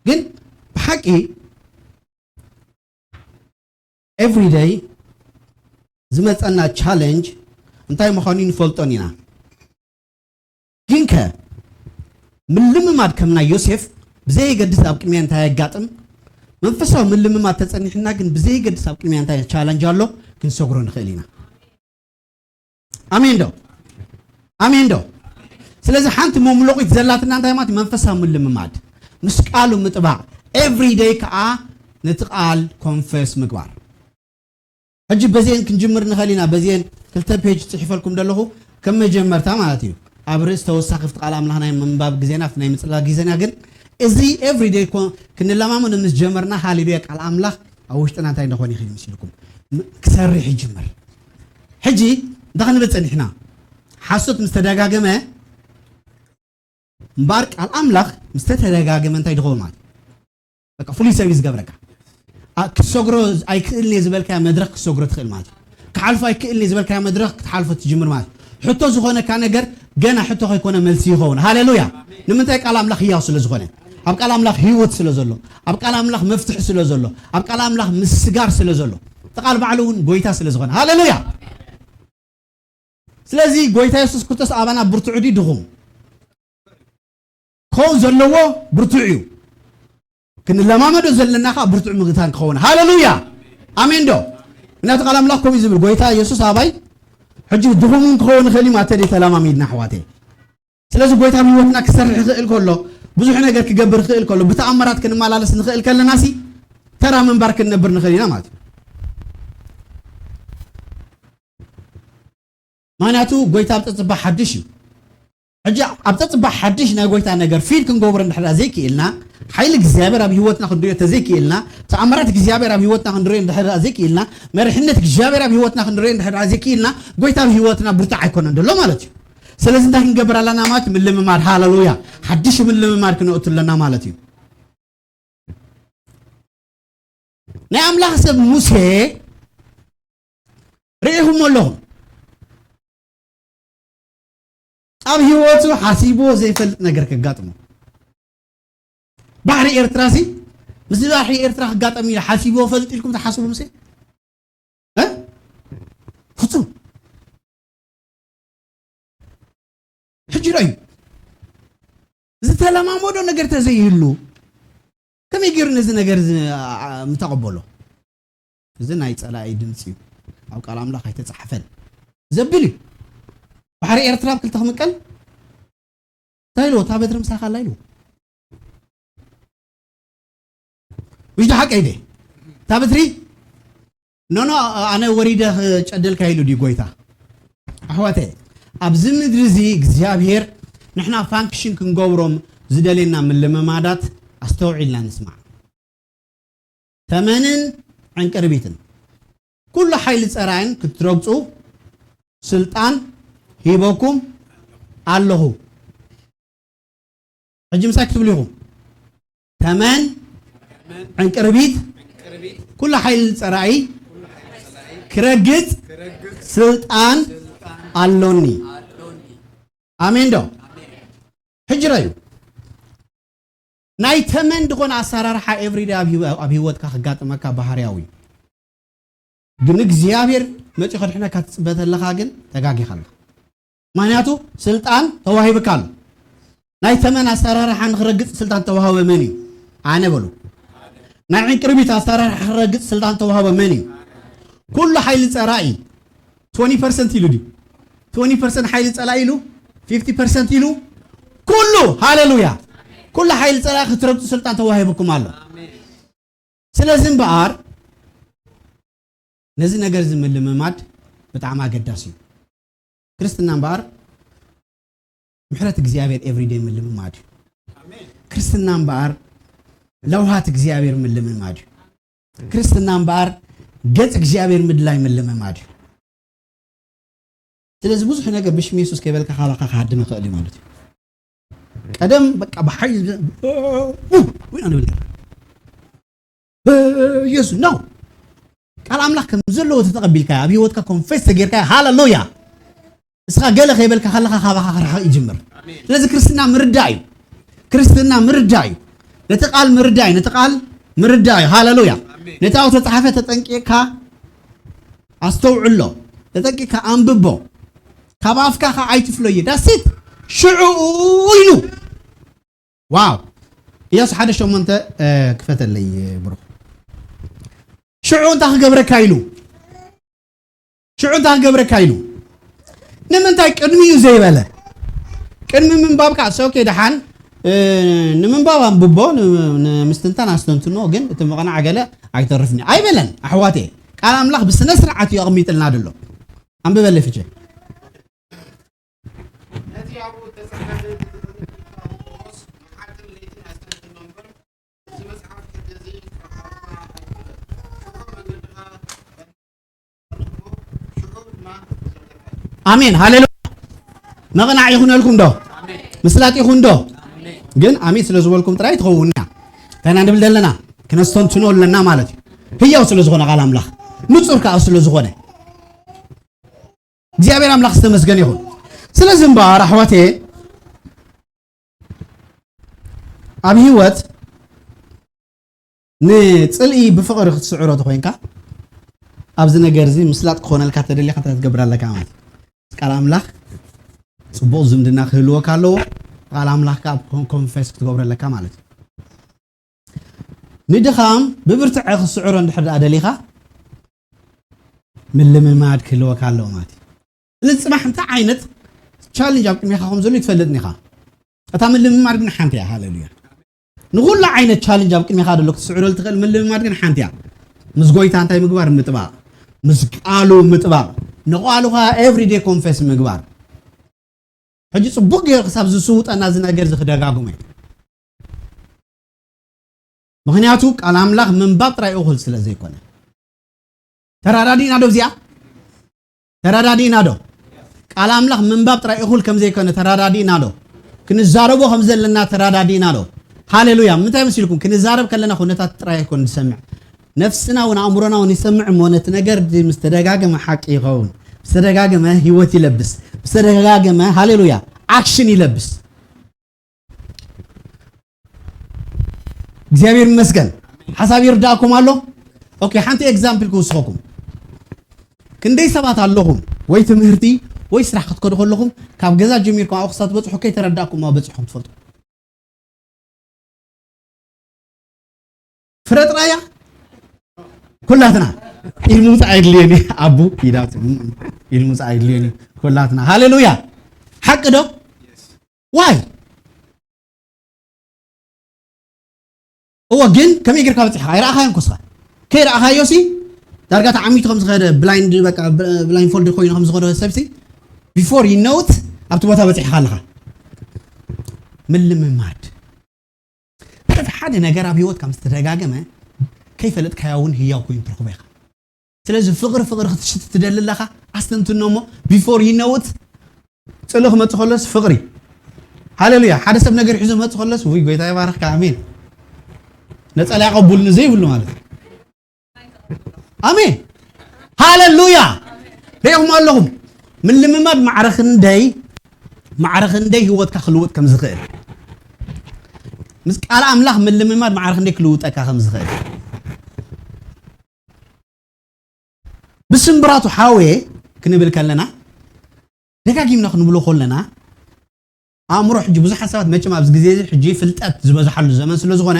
ግን ብሓቂ ኤቭሪደይ ዝመጸና ቻለንጅ እንታይ ምዃኑ ንፈልጦን ኢና። ግንከ ምልምማድ ከም ናይ ዮሴፍ ብዘየገድስ ኣብ ቅድሚያ እንታይ የጋጥም፣ መንፈሳዊ ምልምማድ ተጸኒሕና ግን ብዘየገድስ ኣብ ቅድሚያ እንታይ ቻለንጅ ኣሎ ክንሰግሮ ንኽእል ኢና። ኣሜን ዶ? ኣሜን ዶ? ስለዚ ሓንቲ መምሎቒት ዘላትና እንታይ ማለት? መንፈሳዊ ምልምማድ፣ ምስ ቃሉ ምጥባቕ፣ ኤቭሪደይ ከኣ ነቲ ቃል ኮንፈስ ምግባር። ሕጂ በዚአን ክንጅምር ንኽእል ኢና። በዚአን ክልተ ፔጅ ጽሒፈልኩም ዘለኹ ከም መጀመርታ ማለት እዩ። ኣብ ርእሲ ተወሳኺ ኣብቲ ቃል ኣምላኽ ናይ ምንባብ ግዜና፣ ኣብቲ ናይ ምጽላል ግዜና ግን እዚ ኤቭሪደይ ኮ-፣ ክንለማመዶ ምስ ጀመርና፣ ሃሌሉያ፣ ቃል ኣምላኽ ኣብ ውሽጥና እንታይ እንደኾነ ይኽእል ምስ ኢልኩም ም-፣ ክሰርሕ ይጅምር። ሕጂ እንታይ ክንብል ጸኒሕና? ሓሶት ምስ ተደጋገመ፣ እምበኣር ቃል ኣምላኽ ምስ ተተደጋገመ እንታይ ድኸውን ማለት እዩ? በቃ ፍሉይ ሰብ እዩ ዝገብረካ። ኣ-፣ ክትሰግሮ ኣይክእልን እየ ዝበልካዮ መድረኽ ክትሰግሮ ትኽእል ማለት እዩ። ክሓልፎ ኣይክእልን እየ ዝበልካዮ መድረኽ ክትሓልፎ ትጅምር ማለት እዩ። ሕቶ ዝኾነካ ነገር ገና ሕቶ ከይኮነ መልሲ ይኸውን። ሃሌሉያ! ንምንታይ? ቃል ኣምላኽ ህያው ስለ ዝኾነ፣ ኣብ ቃል ኣምላኽ ህይወት ስለ ዘሎ፣ ኣብ ቃል ኣምላኽ መፍትሒ ስለ ዘሎ፣ ኣብ ቃል ኣምላኽ ምስጋር ስለ ዘሎ፣ እቲ ቃል ባዕሉ እውን ጎይታ ስለ ዝኾነ። ሃሌሉያ! ስለዚ ጎይታ የሱስ ክርስቶስ ኣባና ብርቱዕ ድዩ ድኹም? ክኸውን ዘለዎ ብርቱዕ እዩ። ክንለማመዶ ዘለና ኸዓ ብርቱዕ ምግታን ክኸውን። ሃሌሉያ! ኣሜን ዶ? ምክንያቱ ቃል ኣምላኽ ከምኡ እዩ ዝብል፣ ጎይታ የሱስ ኣባይ ሕጂ ድኹም እውን ክኸውን ይኽእል እዩ። ማተ ተለማሚድና ኣሕዋተይ። ስለዚ ጎይታ ኣብ ህይወትና ክሰርሕ ይኽእል ከሎ፣ ብዙሕ ነገር ክገብር ይኽእል ከሎ፣ ብተኣምራት ክንመላለስ ንኽእል ከለና ሲ ተራ ምንባር ክንነብር ንኽእል ኢና ማለት እዩ። ምክንያቱ ጎይታ ኣብ ጸጽባ ሓድሽ እዩ። ሕጂ ኣብ ጸጽባ ሓድሽ ናይ ጎይታ ነገር ፊል ክንገብሮ እንድሕር ዘይክኢልና፣ ሓይሊ እግዚኣብሔር ኣብ ህይወትና ክንሪኦ ተዘይክኢልና፣ ተኣምራት እግዚኣብሔር ኣብ ህይወትና ክንሪኦ እንድሕር ዘይክኢልና፣ መርሕነት እግዚኣብሔር ኣብ ህይወትና ክንሪኦ እንድሕር ዘይክኢልና፣ ጎይታ ኣብ ህይወትና ብርቱዕ ኣይኮነን ዘሎ ማለት እዩ። ስለዚ እንታይ ክንገብር ኣለና ማለት እዩ? ምልምማድ። ሃለሉያ። ሓድሽ ምልምማድ ክነእቱ ኣለና ማለት እዩ። ናይ ኣምላኽ ሰብ ሙሴ ርኢኹሞ ኣለኹም። ኣብ ህይወቱ ሓሲብዎ ዘይፈልጥ ነገር ከጋጥሞ። ባሕሪ ኤርትራ ሲ፣ ምስ ባሕሪ ኤርትራ ክጋጠም ኢሉ ሓሲብዎ ፈልጥ ኢልኩም ትሓስቡ ሙሴ? እ? ፍጹም። ሕጂ ርኣዩ። ዝተለማመዶ ነገር ተዘይህሉ፣ ከመይ ገይሩ ነዚ ነገር እዚ፣ ኣ-፣ ኣ-፣ ምተቐበሎ? እዚ ናይ ጸላኢ ድምጺ እዩ። ኣብ ቃል ኣምላኽ ኣይተጻሕፈን ዘብል እዩ። ባሕሪ ኤርትራ ኣብ ክልተ ክምቀል እንታይ ኢልዎ? እታ በትሪ ምሳኻ ኣላ ኢልዎ። ውሽጢ ሓቀይ ደ? እታ በትሪ? ኖ፣ ኖ፣ ኣነ ወሪደ ክጨደልካ ኢሉ ድዩ ጎይታ? ኣሕዋተይ፣ ኣብዚ ምድሪ እዚ እግዚኣብሔር ንሕና ፋንክሽን ክንገብሮም ዝደልየና ምልምማዳት ኣስተውዒልና ንስማዕ። ተመንን ዕንቅርቢትን ኩሉ ሓይሊ ጸራይን ክትረግጹ ስልጣን ሂበኩም ኣለኹ። ሕጂ ምሳይ ክትብሉ ኢኹም። ተመን፣ ዕንቅርቢት፣ ኩሉ ሓይሊ ጸራኢ ክረግጽ ስልጣን ኣሎኒ። ኣሜን ዶ? ሕጂ ራዩ። ናይ ተመን ዝኾነ ኣሰራርሓ ኤቭሪደይ ኣብ ህይወ-፣ ኣብ ህይወትካ ክጋጥመካ ባህርያዊ እዩ። ግን እግዚኣብሔር መጺኡ ከድሕነካ ትጽበ ተለኻ ግን ተጋጊኻ ኣለኻ። ምኽንያቱ ስልጣን ተዋሂብካ ኣሎ። ናይ ተመን ኣሰራርሓ ንኽረግጽ ስልጣን ተዋህበ መን እዩ? ኣነ በሉ። ናይ ዕንቅርቢት ኣሰራርሓ ክረግጽ ስልጣን ተዋህበ መን እዩ? ኩሉ ሓይሊ ጸራኢ ትወንቲ ፐርሰንት ኢሉ ድዩ? ትወንቲ ፐርሰንት ሓይሊ ጸላኢ ኢሉ፣ ፊፍቲ ፐርሰንት ኢሉ፣ ኩሉ፣ ሃሌሉያ፣ ኩሉ ሓይሊ ጸላኢ ክትረግጹ ስልጣን ተዋሂብኩም ኣሎ። ስለዚ እምበኣር ነዚ ነገር እዚ ምልምማድ ብጣዕሚ ኣገዳሲ እዩ። ክርስትና እምበኣር ምሕረት እግዚኣብሔር ኤቭሪደይ ምልምማድ እዩ። ክርስትና እምበኣር ለውሃት እግዚኣብሔር ምልምማድ እዩ። ክርስትና እምበኣር ገጽ እግዚኣብሔር ምድላይ ምልምማድ እዩ። ስለዚ ብዙሕ ነገር ብሽም የሱስ ከይበልካ ካባካ ክሃድም ይኽእል እዩ ማለት እዩ። ቀደም በቃ ብሓይሊ ኢና ንብል ነርና። የሱስ ነው። ቃል ኣምላኽ ከም ዘለዎ ተተቐቢልካ ኣብ ህይወትካ ኮንፌስ ተጌርካ፣ ሃሌሉያ። እስኻ ገለ ከይበልካ ከለኻ ካባኻ ክርሓቕ ይጅምር። ስለዚ ክርስትና ምርዳእ እዩ። ክርስትና ምርዳእ እዩ። ነቲ ቃል ምርዳእ እዩ። ነቲ ቃል ምርዳእ እዩ። ሃሌሉያ። ነቲ ኣብኡ ተጻሓፈ ተጠንቂቕካ ኣስተውዕሎ። ተጠንቂቕካ ኣንብቦ። ካብ ኣፍካ ኸዓ ኣይትፍለዮ። ዳሲት ሽዑ ኢሉ። ዋው። ኢያሱ ሓደ ሸሞንተ፣ እ፣ ክፈተለይ፣ ብሩኽ። ሽዑ እንታይ ክገብረካ ኢሉ? ሽዑ እንታይ ክገብረካ ኢሉ? ንምንታይ ቅድሚኡ ዘይበለ? ቅድሚ ምንባብካ፣ ሶኬ፣ ደሓን፣ እ፣ ንምንባብ ኣንብቦ፣ ን-፣ ንምስትንታን ኣስተንትኖ፣ ግን እቲ ምቕናዕ ገለ ኣይተርፍኒ ኣይበለን። ኣሕዋቴ፣ ቃል ኣምላኽ ብስነ ስርዓት እዩ ኣቕሚጥልና ዘሎ። ኣንብበለይ ፍቼ። ነቲ ኣብኡ እተጻሕፈ ዘይትፈልጥ ጳውሎስ መዓልትን ለይትን ኣስተንትኖ እምበር፣ እዚ መጽሓፍ ሕጂ እዚ ካብ ኣፍካ ኣይትውለድ። ሽዑ መገድኻ ሽዑ ድማ ዘለካ እዩ። ኣሜን፣ ሃሌሉያ። መቕናዕ ይኹነልኩም ዶ? ኣሜን። ምስላጥ ይኹን ዶ? ኣሜን። ግን ኣሜን ስለ ዝበልኩም ጥራይ ትኸውን እያ። እንታይ ኢና ንብል ዘለና? ክነስተንትኖ ኣለና ማለት እዩ። ህያው ስለ ዝኾነ ቃል ኣምላኽ፣ ንጹር ከኣ ስለ ዝኾነ፣ እግዚኣብሔር ኣምላኽ ዝተመስገነ ይኹን። ስለዚ እምበኣር ኣሕዋቴ፣ ኣብ ህይወት ንጽልኢ ብፍቕሪ ክትስዕሮ ተኾይንካ፣ ኣብዚ ነገር እዚ ምስላጥ ክኾነልካ ተደሊኻ እንታይ ክትገብር ኣለካ ማለት እዩ? ቃል ኣምላኽ ጽቡቕ ዝምድና ክህልወካ ኣለዎ። ቃል ኣምላኽ ከኣ ኮን-፣ ኮንፌስ ክትገብሮ ኣለካ ማለት እዩ። ንድኻም ብብርትዐ ክትስዕሮ እንድሕር ደኣ ደሊኻ፣ ምልምማድ ክህልወካ ኣለዎ ማለት እዩ። ስለዚ ጽባሕ እንታይ ዓይነት ቻለንጅ ኣብ ቅድሜኻ ከም ዘሎ ይትፈልጥን ኢኻ። እታ ምልምማድ ግን ሓንቲ እያ። ሃሌሉያ። ንኹሉ ዓይነት ቻለንጅ ኣብ ቅድሜኻ ዘሎ ክትስዕረሉ ትኽእል ምልምማድ ግን ሓንቲ እያ። ምስ ጎይታ እንታይ ምግባር? ምጥባቕ። ምስ ቃሉ ምጥባቕ። ንቓሉ ኸኣ ኤቭሪዴይ ኮንፌስ ምግባር። ሕጂ ጽቡቕ ገይሩ ክሳብ ዝስውጠና እዚ ነገር እዚ ክደጋግሞ እዩ። ምኽንያቱ ቃል ኣምላኽ ምንባብ ጥራይ እኹል ስለ ዘይኮነ። ተራዳዲእና ዶ? እዚኣ ተራዳዲእና ዶ? ቃል ኣምላኽ ምንባብ ጥራይ እኹል ከም ዘይኮነ ተራዳዲእና ዶ? ክንዛረቦ ከም ዘለና ተራዳዲእና ዶ? ሃሌሉያ። ምንታይ መሲልኩም? ክንዛረብ ከለና ኩነታት ጥራይ ኣይኮን ንሰምዕ። ነፍስና እውን ኣእምሮና እውን ይሰምዕ እሞ ነቲ ነገር እዚ ምስ ተደጋገመ ሓቂ ይኸውን። ምስ ተደጋገመ ህይወት ይለብስ። ምስ ተደጋገመ፣ ሃሌሉያ፣ ኣክሽን ይለብስ። እግዚኣብሔር ይመስገን። ሓሳብ ይርዳእኩም ኣሎ? ኦኬ፣ ሓንቲ ኤግዛምፕል ክውስኸኩም። ክንደይ ሰባት ኣለኹም ወይ ትምህርቲ ወይ ስራሕ ክትከዱ ከለኹም ካብ ገዛ ጀሚርኩም ኣብኡ ክሳብ ትበጽሑ ከይተረዳእኩም ኣብ በጺሕኩም ትፈልጡ? ፍረ ጥራያ ኩላትና ኢድ ምውጻእ ኣይድልየኒ። ኣቡ ኢዳት ኢድ ምውጻእ ኣይድልየኒ። ኩላትና ሃሌሉያ። ሓቂ ዶ? ዋይ? እወ፣ ግን ከመይ ጌርካ በጺሕካ? ኣይረኣኻዮን ኮስኻ። ከይረኣኻዮ ሲ ዳርጋ ተዓሚቱ ከም ዝኸደ ብላይንድ፣ በቃ፣ ብላይንድ ፎልድ ኮይኑ ከም ዝኸደ ሰብ ሲ ቢፎር ዩ ኖውት ኣብቲ ቦታ በጺሕካ ኣለኻ። ምልምማድ። እቲ ሓደ ነገር ኣብ ህይወትካ ምስ ተደጋገመ ከይፈለጥካዮ እውን ህያው ኮይኑ ትረኽቦ ኢኻ። ስለዚ ፍቕሪ፣ ፍቕሪ ክትሽት ትደሊ ኣለኻ፣ ኣስተንትኖ እሞ ቢፎር ዩ ኖውት ጽልኢ ክመጽእ ከሎስ ፍቕሪ። ሃሌሉያ። ሓደ ሰብ ነገር ሒዙ መጽእ ከሎስ፣ ውይ፣ ጎይታ ይባርኽካ፣ ኣሜን፣ ነጸላ ያቐቡልኒ ዘይብሉ ማለት እዩ። ኣሜን። ሃሌሉያ። ሪኢኹም ኣለኹም። ምልምማድ ማዕረ ክንደይ፣ ማዕረ ክንደይ ህይወትካ ክልውጥ ከም ዝኽእል። ምስ ቃል ኣምላኽ ምልምማድ ማዕረ ክንደይ ክልውጠካ ከም ዝኽእል። ብስምብራቱ ሓወየ ክንብል ከለና፣ ደጋጊምና ክንብሎ ከለና፣ ኣእምሮ ሕጂ ብዙሓት ሰባት መቸም ኣብዚ ግዜ እዚ ሕጂ ፍልጠት ዝበዝሓሉ ዘመን ስለ ዝኾነ፣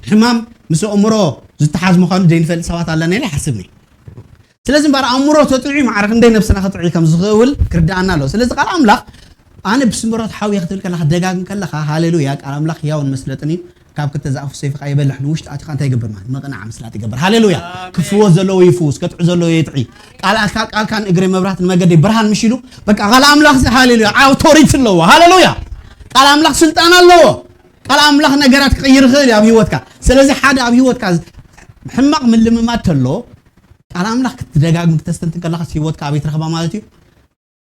ሕማም ምስ ኣእምሮ ዝተሓዝ ምዃኑ ዘይንፈልጥ ሰባት ኣለና ኢለ ይሓስብኒ። ስለዚ እምበኣር ኣእምሮ ተጥዕዩ ማዕረ ክንደይ ነብስና ከጥዕዩ ከም ዝኽእል ክርድኣና ኣለዎ። ስለዚ ቃል ኣምላኽ ኣነ ብስምብራቱ ሓውየ ክትብል ከለኻ፣ ክትደጋግም ከለኻ፣ ሃሌሉያ፣ ቃል ኣምላኽ ህያውን መስለጥን እዩ። ካብ ክልተ ዝኣፉ ሰይፊ ከይበልሕ ንውሽጢ ኣቲኻ እንታይ ይገብር ማለት? መቕንዓ ምስላጥ ይገብር። ሃሌሉያ። ኣሜን። ክፍወስ ዘለዎ ይፍውስ፣ ከጥዒ ዘለዎ የጥዒ። ቃል ኣካ-፣ ቃልካ ንእግረይ መብራት ንመገደይ ብርሃን ምሽ ኢሉ፣ በቃ ቃል ኣምላኽ እዚ ሃሌሉያ ኣውቶሪቲ ኣለዎ። ሃሌሉያ። ቃል ኣምላኽ ስልጣን ኣለዎ። ቃል ኣምላኽ ነገራት ክቕይር ይኽእል እዩ ኣብ ህይወትካ። ስለዚ ሓደ ኣብ ህይወትካ ዝ-፣ ሕማቕ ምልምማድ ተሎ ቃል ኣምላኽ ክትደጋግም ክተስተንትን ከለኻስ ህይወትካ ኣበይ ትረኽባ ማለት እዩ?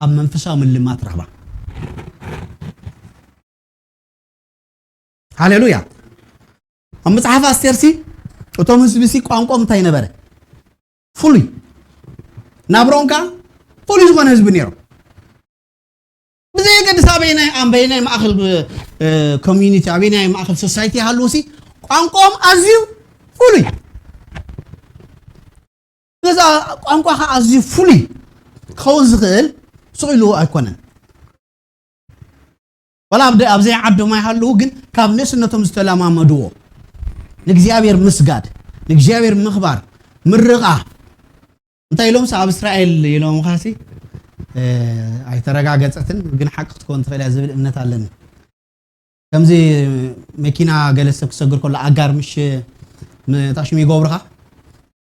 ኣብ መንፈሳዊ ምልማድ ትረኽባ። ሃሌሉያ። ኣብ መጽሓፍ ኣስቴር ሲ እቶም ህዝቢ ሲ ቋንቋኦም እንታይ ነበረ? ፍሉይ። ናብሮም ከኣ ፍሉይ ዝኾነ ህዝቢ ነይሮም። ብዘየገድስ ኣበየናይ፣ ኣበየናይ ማእከል፣ እ፣ ኮሚዩኒቲ፣ ኣበየናይ ማእከል ሶሳይቲ ይሃልዉ ሲ ቋንቋኦም ኣዝዩ ፍሉይ። ገዛ ቋንቋ ከኣ ኣዝዩ ፍሉይ ክኸውን ዝኽእል ስቕ ኢሉ ኣይኮነን። ዋላ ኣብ ደ-፣ ኣብ ዘይዓዶም ኣይሃልዉ፣ ግን ካብ ንእስነቶም ዝተለማመድዎ ንእግዚኣብሔር ምስጋድ፣ ንእግዚኣብሔር ምኽባር፣ ምርቓ፣ እንታይ ኢሎምስ ኣብ እስራኤል ኢሎምኻሲ፣ እ፣ ኣይተረጋገጸትን፣ ግን ሓቂ ክትከውን ትኽእል እያ ዝብል እምነት ኣለኒ። ከምዚ መኪና ገለ ሰብ ክሰግር ከሎ ኣጋር ምሽ ም-፣ ታሽሙ ይገብሩኻ?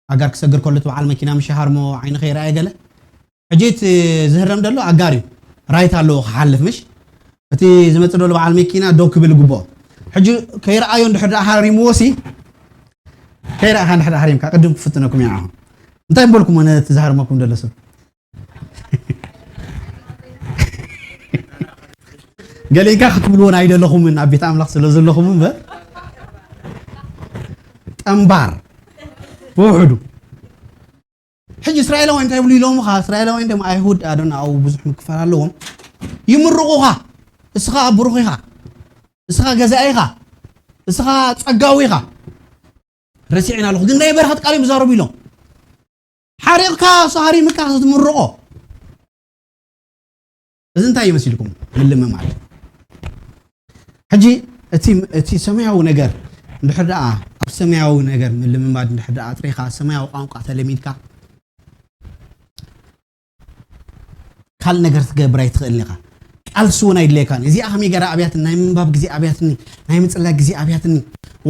ኣጋር ክሰግር ከሎ እቲ በዓል መኪና ምሽ ይሃርሞ ዓይኒ ከይረኣየ ገለ? ሕጂ እቲ ዝህረም ዘሎ ኣጋር እዩ። ራይት ኣለዎ ክሓልፍ ምሽ? እቲ ዝመጽእ ዘሎ በዓል መኪና ደው ክብል ይግብኦ። ሕጂ ከይረኣዮ እንድሕር ደኣ ሃሪምዎ ሲ፣ ከይረኣኻ እንድሕር ደኣ ሃሪምካ ቅድም ክፍትነኩም ኢና ኣሁን። እንታይ ምበልኩሞ ነቲ ዝሃርመኩም ዘሎ ሰብ? ገሊእካ ክትብልዎ ኣይደለኹምን ኣብ ቤት ኣምላኽ ስለ ዘለኹም እምበር። ጠምባር ብውሕዱ። ሕጂ እስራኤላውያን እንታይ ይብሉ ኢሎምኻ? እስራኤላውያን ደም ኣይሁድ ኣደና ኣብኡ ብዙሕ ምክፋል ኣለዎም። ይምርቑኻ። እስኻ ብሩኽ ኢኻ። እስኻ ገዛኢ ኢኻ። እስኻ ጸጋዊ ኢኻ። ረሲዕና ኣለኹ። ግን ናይ በረኸት ቃል እዮም ዝዛረቡ ኢሎም። ሓሪቕካ፣ እሱ ሃሪምካ ክትምርቖ። እዚ እንታይ ይመስልኩም? ምልምማድ። ሕጂ እቲ፣ እቲ ሰማያዊ ነገር እንድሕር ደኣ፣ ኣብ ሰማያዊ ነገር ምልምማድ እንድሕር ደኣ ኣጥሪኻ፣ ሰማያዊ ቋንቋ ተለሚድካ፣ ካልእ ነገር ክትገብር ኣይትኽእልን ኢኻ። ቃልሲ እውን ኣይድለየካን። እዚኣ ከመይ ገይራ ኣብያትኒ፣ ናይ ምንባብ ግዜ ኣብያትኒ፣ ናይ ምጽላይ ግዜ ኣብያትኒ።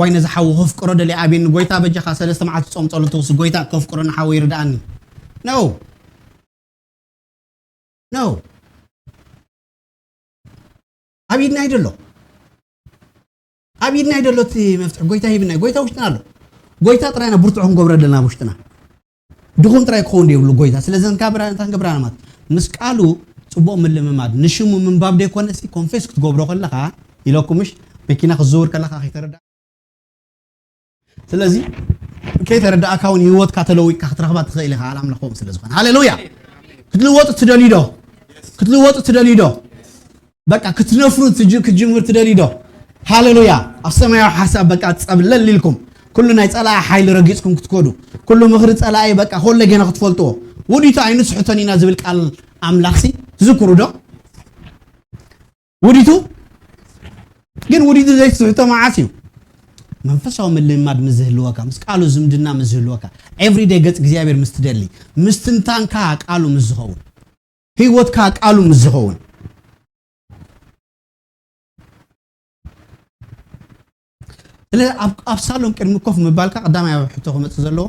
ዋይ ነዚ ሓዊ ከፍቅሮ ደልየ ኣብየኒ። ጎይታ በጃኻ ሰለስተ መዓልቲ ጾም ጸሎት ትውስድ፣ ጎይታ ከፍቅሮ ንሓዊ ይርድኣኒ። No። No። ኣብ ኢድና እዩ ደሎ። ኣብ ኢድና እዩ ደሎ እቲ መፍትሒ። ጎይታ ሂብና እዩ። ጎይታ ውሽጥና ኣሎ። ጎይታ ጥራይና ብርቱዕ ክንገብሮ ዘለና ኣብ ውሽጥና። ድኹም ጥራይ ክኸውን የብሉ ጎይታ። ስለዚ እንካ ብራ-፣ እንታ ክንገብራ ማለት ምስ ቃሉ ጽቡቕ ምልምማድ፣ ንሽሙ ምንባብ ደይኮነሲ ኮንፌስ ክትገብሮ ከለኻ ኢለኩምሽ መኪና ክትዝውር ከለኻ ከይተረዳ። ስለዚ ከይተረዳእካ እውን ህይወትካ ተለዊጥካ ክትረኽባ ትኽእል ኢኻ። ቃል ኣምላኽ ከምኡ ስለ ዝኾነ። ሃሌሉያ። ክትልወጡ ትደልዩ ዶ? ክትልወጡ ትደልዩ ዶ? በቃ ክትነፍሩ ትጅ-፣ ክትጅምር ትደልዩ ዶ? ሃሌሉያ። ኣብ ሰማያዊ ሓሳብ በቃ ጸብለል ኢልኩም፣ ኩሉ ናይ ጸላኢ ሓይሊ ረጊጽኩም ክትከዱ፣ ኩሉ ምኽሪ ጸላኢ በቃ ኮለ ጌና ክትፈልጥዎ። ውዲቱ ኣይንስሕቶን ኢና ዝብል ቃል ኣምላኽሲ ትዝክሩ ዶ? ውዲቱ ግን ውዲቱ ዘይትስሕቶ መዓስ እዩ? መንፈሳዊ ምልምማድ ምስ ዝህልወካ፣ ምስ ቃሉ ዝምድና ምስ ዝህልወካ፣ ኤቭሪደይ ገጽ እግዚኣብሔር ምስ ትደሊ፣ ምስትንታንካ ቃሉ ምስ ዝኸውን፣ ህይወትካ ቃሉ ምስ ዝኸውን። ስለ ኣብ፣ ኣብ ሳሎን ቅድሚ ኮፍ ምባልካ ቀዳማይ ኣብ ሕቶ ክመጽእ ዘለዎ፣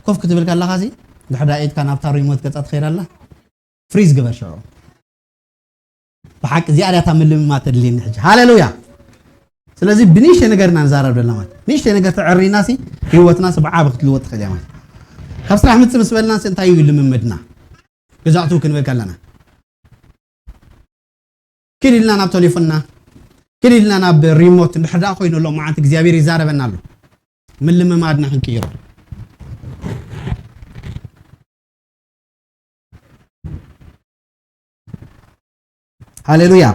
ኮፍ ክትብል ከለኻ ሲ፣ ድሕዳ ኢድካ ናብታ ሪሞት ገጻ ትኸይድ ኣላ፣ ፍሪዝ ግበር ሽዑ። ብሓቂ እዚኣ ድያ እታ ምልምማድ ተድልየኒ ሕጂ። ሃሌሉያ። ስለዚ ብንእሽተይ ነገር ኢና ንዛረብ ዘለና ማለት። ንእሽተይ ነገር ተዕሪና ሲ፣ ህይወትና ሲ ብዓቢ ክትልወጥ ትኽእል እያ ማለት። ካብ ስራሕ ምጽእ ምስ በልና ሲ እንታይ እዩ ልምምድና? ገዛእቱ ክንብል ከለና። ኪድ ኢልና ናብ ቴሌፎንና፣ ኪድ ኢልና ናብ ሪሞት እንድሕር ደኣ ኮይኑ ኣሎ መዓልቲ እግዚኣብሔር ይዛረበና ኣሎ። ምልምማድና ክንቅይሮ። ሃሌሉያ።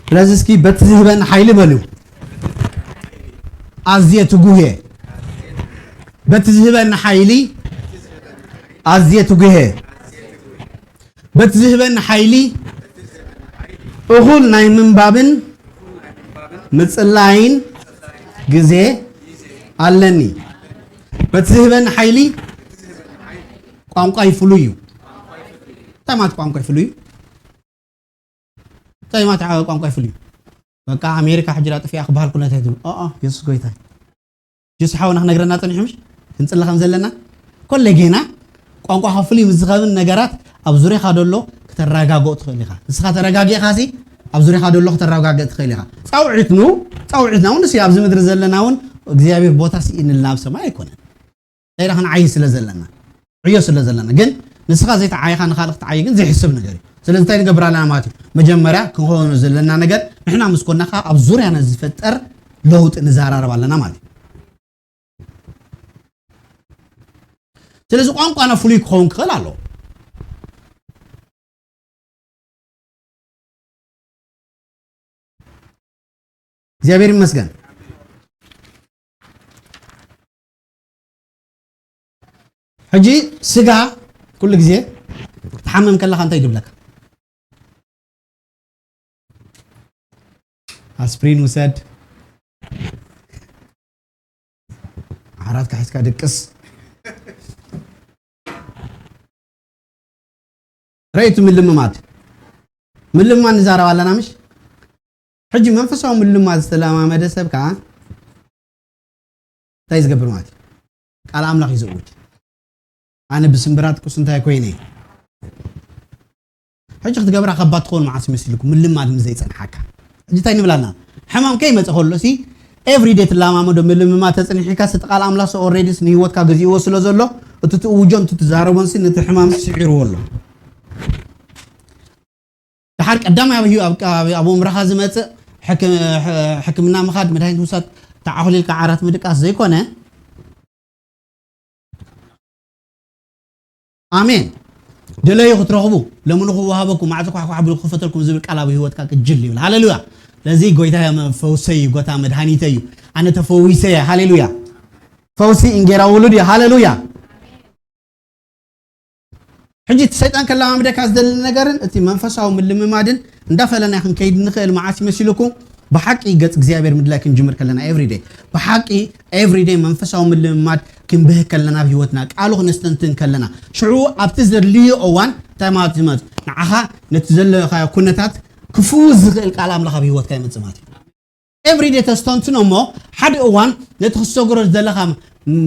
ስለዚ እስኪ በቲ ዝህበኒ ሓይሊ በሉ። ኣዝየ ትጉህ እየ። በቲ ዝህበኒ ሓይሊ ኣዝየ ትጉህ እየ። በቲ ዝህበኒ ሓይሊ እኹል ናይ ምንባብን ምጽላይን ግዜ ኣለኒ። በቲ ዝህበኒ ሓይሊ ቋንቋይ ፍሉይ እዩ። እንታይ ማለት ቋንቋይ ፍሉይ እዩ? እንታይ ማለት ዓ-፣ ቋንቋይ ፍሉይ እዩ? በቃ ኣሜሪካ ሕጂ ዳ ጥፊኣ ክበሃል ኩነታት እዩ። ኦ፣ ኦ፣ የሱስ ጎይታ እዩ። ጀሱ ሓውና ክነግረና ጸኒሑ ምሽ? ክንጽሊ ከም ዘለና? ኮለ ጌና ቋንቋኻ ፍሉይ ምስ ዝኸውን ነገራት ኣብ ዙርያኻ ደሎ ከተረጋግኦ ትኽእል ኢኻ። ንስኻ ተረጋጊእኻ ሲ ኣብ ዙርያኻ ደሎ ከተረጋግእ ትኽእል ኢኻ። ጻውዒትኑ፣ ጻውዒትና እውን ንሱ ኣብዚ ምድሪ ዘለና እውን እግዚኣብሔር ቦታ ስኢንልና ኣብ ሰማይ ኣይኮነን። እንታይ ኢልና ክንዓዪ ስለ ዘለና፣ ዕዮ ስለ ዘለና። ግን ንስኻ ዘይተዓይኻ ንኻልእ ክትዓዪ ግን ዘይሕሰብ ነገር እዩ። ስለዚ እንታይ ንገብር ኣለና ማለት እዩ? መጀመርያ ክንኾኖ ዘለና ነገር ንሕና ምስ ኮና ከኣ ኣብ ዙርያና ዝፈጠር ለውጢ ንዘራረብ ኣለና ማለት እዩ። ስለዚ ቋንቋና ፍሉይ ክኸውን ክኽእል ኣለዎ። እግዚኣብሔር ይመስገን። ሕጂ ስጋ ኩሉ ግዜ ክትሓመም ከለኻ እንታይ ድብለካ? ኣስፕሪን ውሰድ፣ ዓራትካ ሒዝካ ድቅስ። ርእይቲ ምልምማድ፣ ምልምማድ ንዛረብ ኣለና ምሽ? ሕጂ መንፈሳዊ ምልምማድ ዝተለማመደ ሰብ ከኣ እንታይ ዝገብር ማለት እዩ? ቃል ኣምላኽ እዩ ዝእውጅ። ኣነ ብስምብራት ቁስ እንታይ ኮይነ? ሕጂ ክትገብራ ከባድ ትኸውን መዓስ መሲልኩም ምልማድ ምስ ዘይጸንሓካ። ሕጂ እንታይ ንብል ኣለና? ሕማም ከይመጸ ከሎ ሲ ኤቭሪዴ ትለማመዶ ምልምማድ ተጸኒሕካ ሲ እቲ ቃል ኣምላኽ ሲ ኦልሬዲ ሲ ንህይወትካ ገዚእዎ ስለ ዘሎ እቲ ትእውጆን እቲ ትዛረቦን ሲ ነቲ ሕማም ሲ ስዒርዎ ኣሎ። ድሓር ቀዳማይ ኣብ ህዩ-፣ ኣብ፣ ኣብ፣ ኣብ ኣእምሮኻ ዝመጽእ ሕክ-፣ ሕ-፣ ሕክምና ምኻድ፣ መድሃኒት ምውሳድ፣ ተዓኹሊልካ ዓራት ምድቃስ ዘይኮነ። ኣሜን። ደለዩ ክትረኽቡ፣ ለምኑ ክወሃበኩም፣ ማዕጾ ኳሕኳሕ ብሉ ክኽፈተልኩም ዝብል ቃል ኣብ ህይወትካ ቅጅል ይብል። ሃሌሉያ። ለዚ ጎይታ ፈውሰይ እዩ፣ ጎታ መድሃኒተይ እዩ። ኣነ ተፈዊሰ እየ። ሃሌሉያ። ፈውሲ እንጌራ ውሉድ እዩ። ሃሌሉያ። ሕጂ እቲ ሰይጣን ከለማምደካ ዝደሊ ነገርን እቲ መንፈሳዊ ምልምማድን እንዳፈለና ክንከይድ ንኽእል መዓስ ይመሲልኩም? ብሓቂ ገጽ እግዚኣብሔር ምድላይ ክንጅምር ከለና ኤቭሪደይ ብሓቂ ኤቭሪደይ መንፈሳዊ ምልምማድ ክንብህ ከለና ኣብ ህይወትና ቃሉ ክነስተንትን ከለና ሽዑ ኣብቲ ዘድልዮ እዋን እንታይ ማለት ዝመፅ ንዓኻ ነቲ ዘለኻዮ ኩነታት ክፍውስ ዝኽእል ቃል ኣምላኽ ኣብ ህይወትካ ይመፅእ ማለት እዩ። ኤቭሪደይ ተስተንትኖ እሞ ሓደ እዋን ነቲ ክሰግሮ ዘለኻ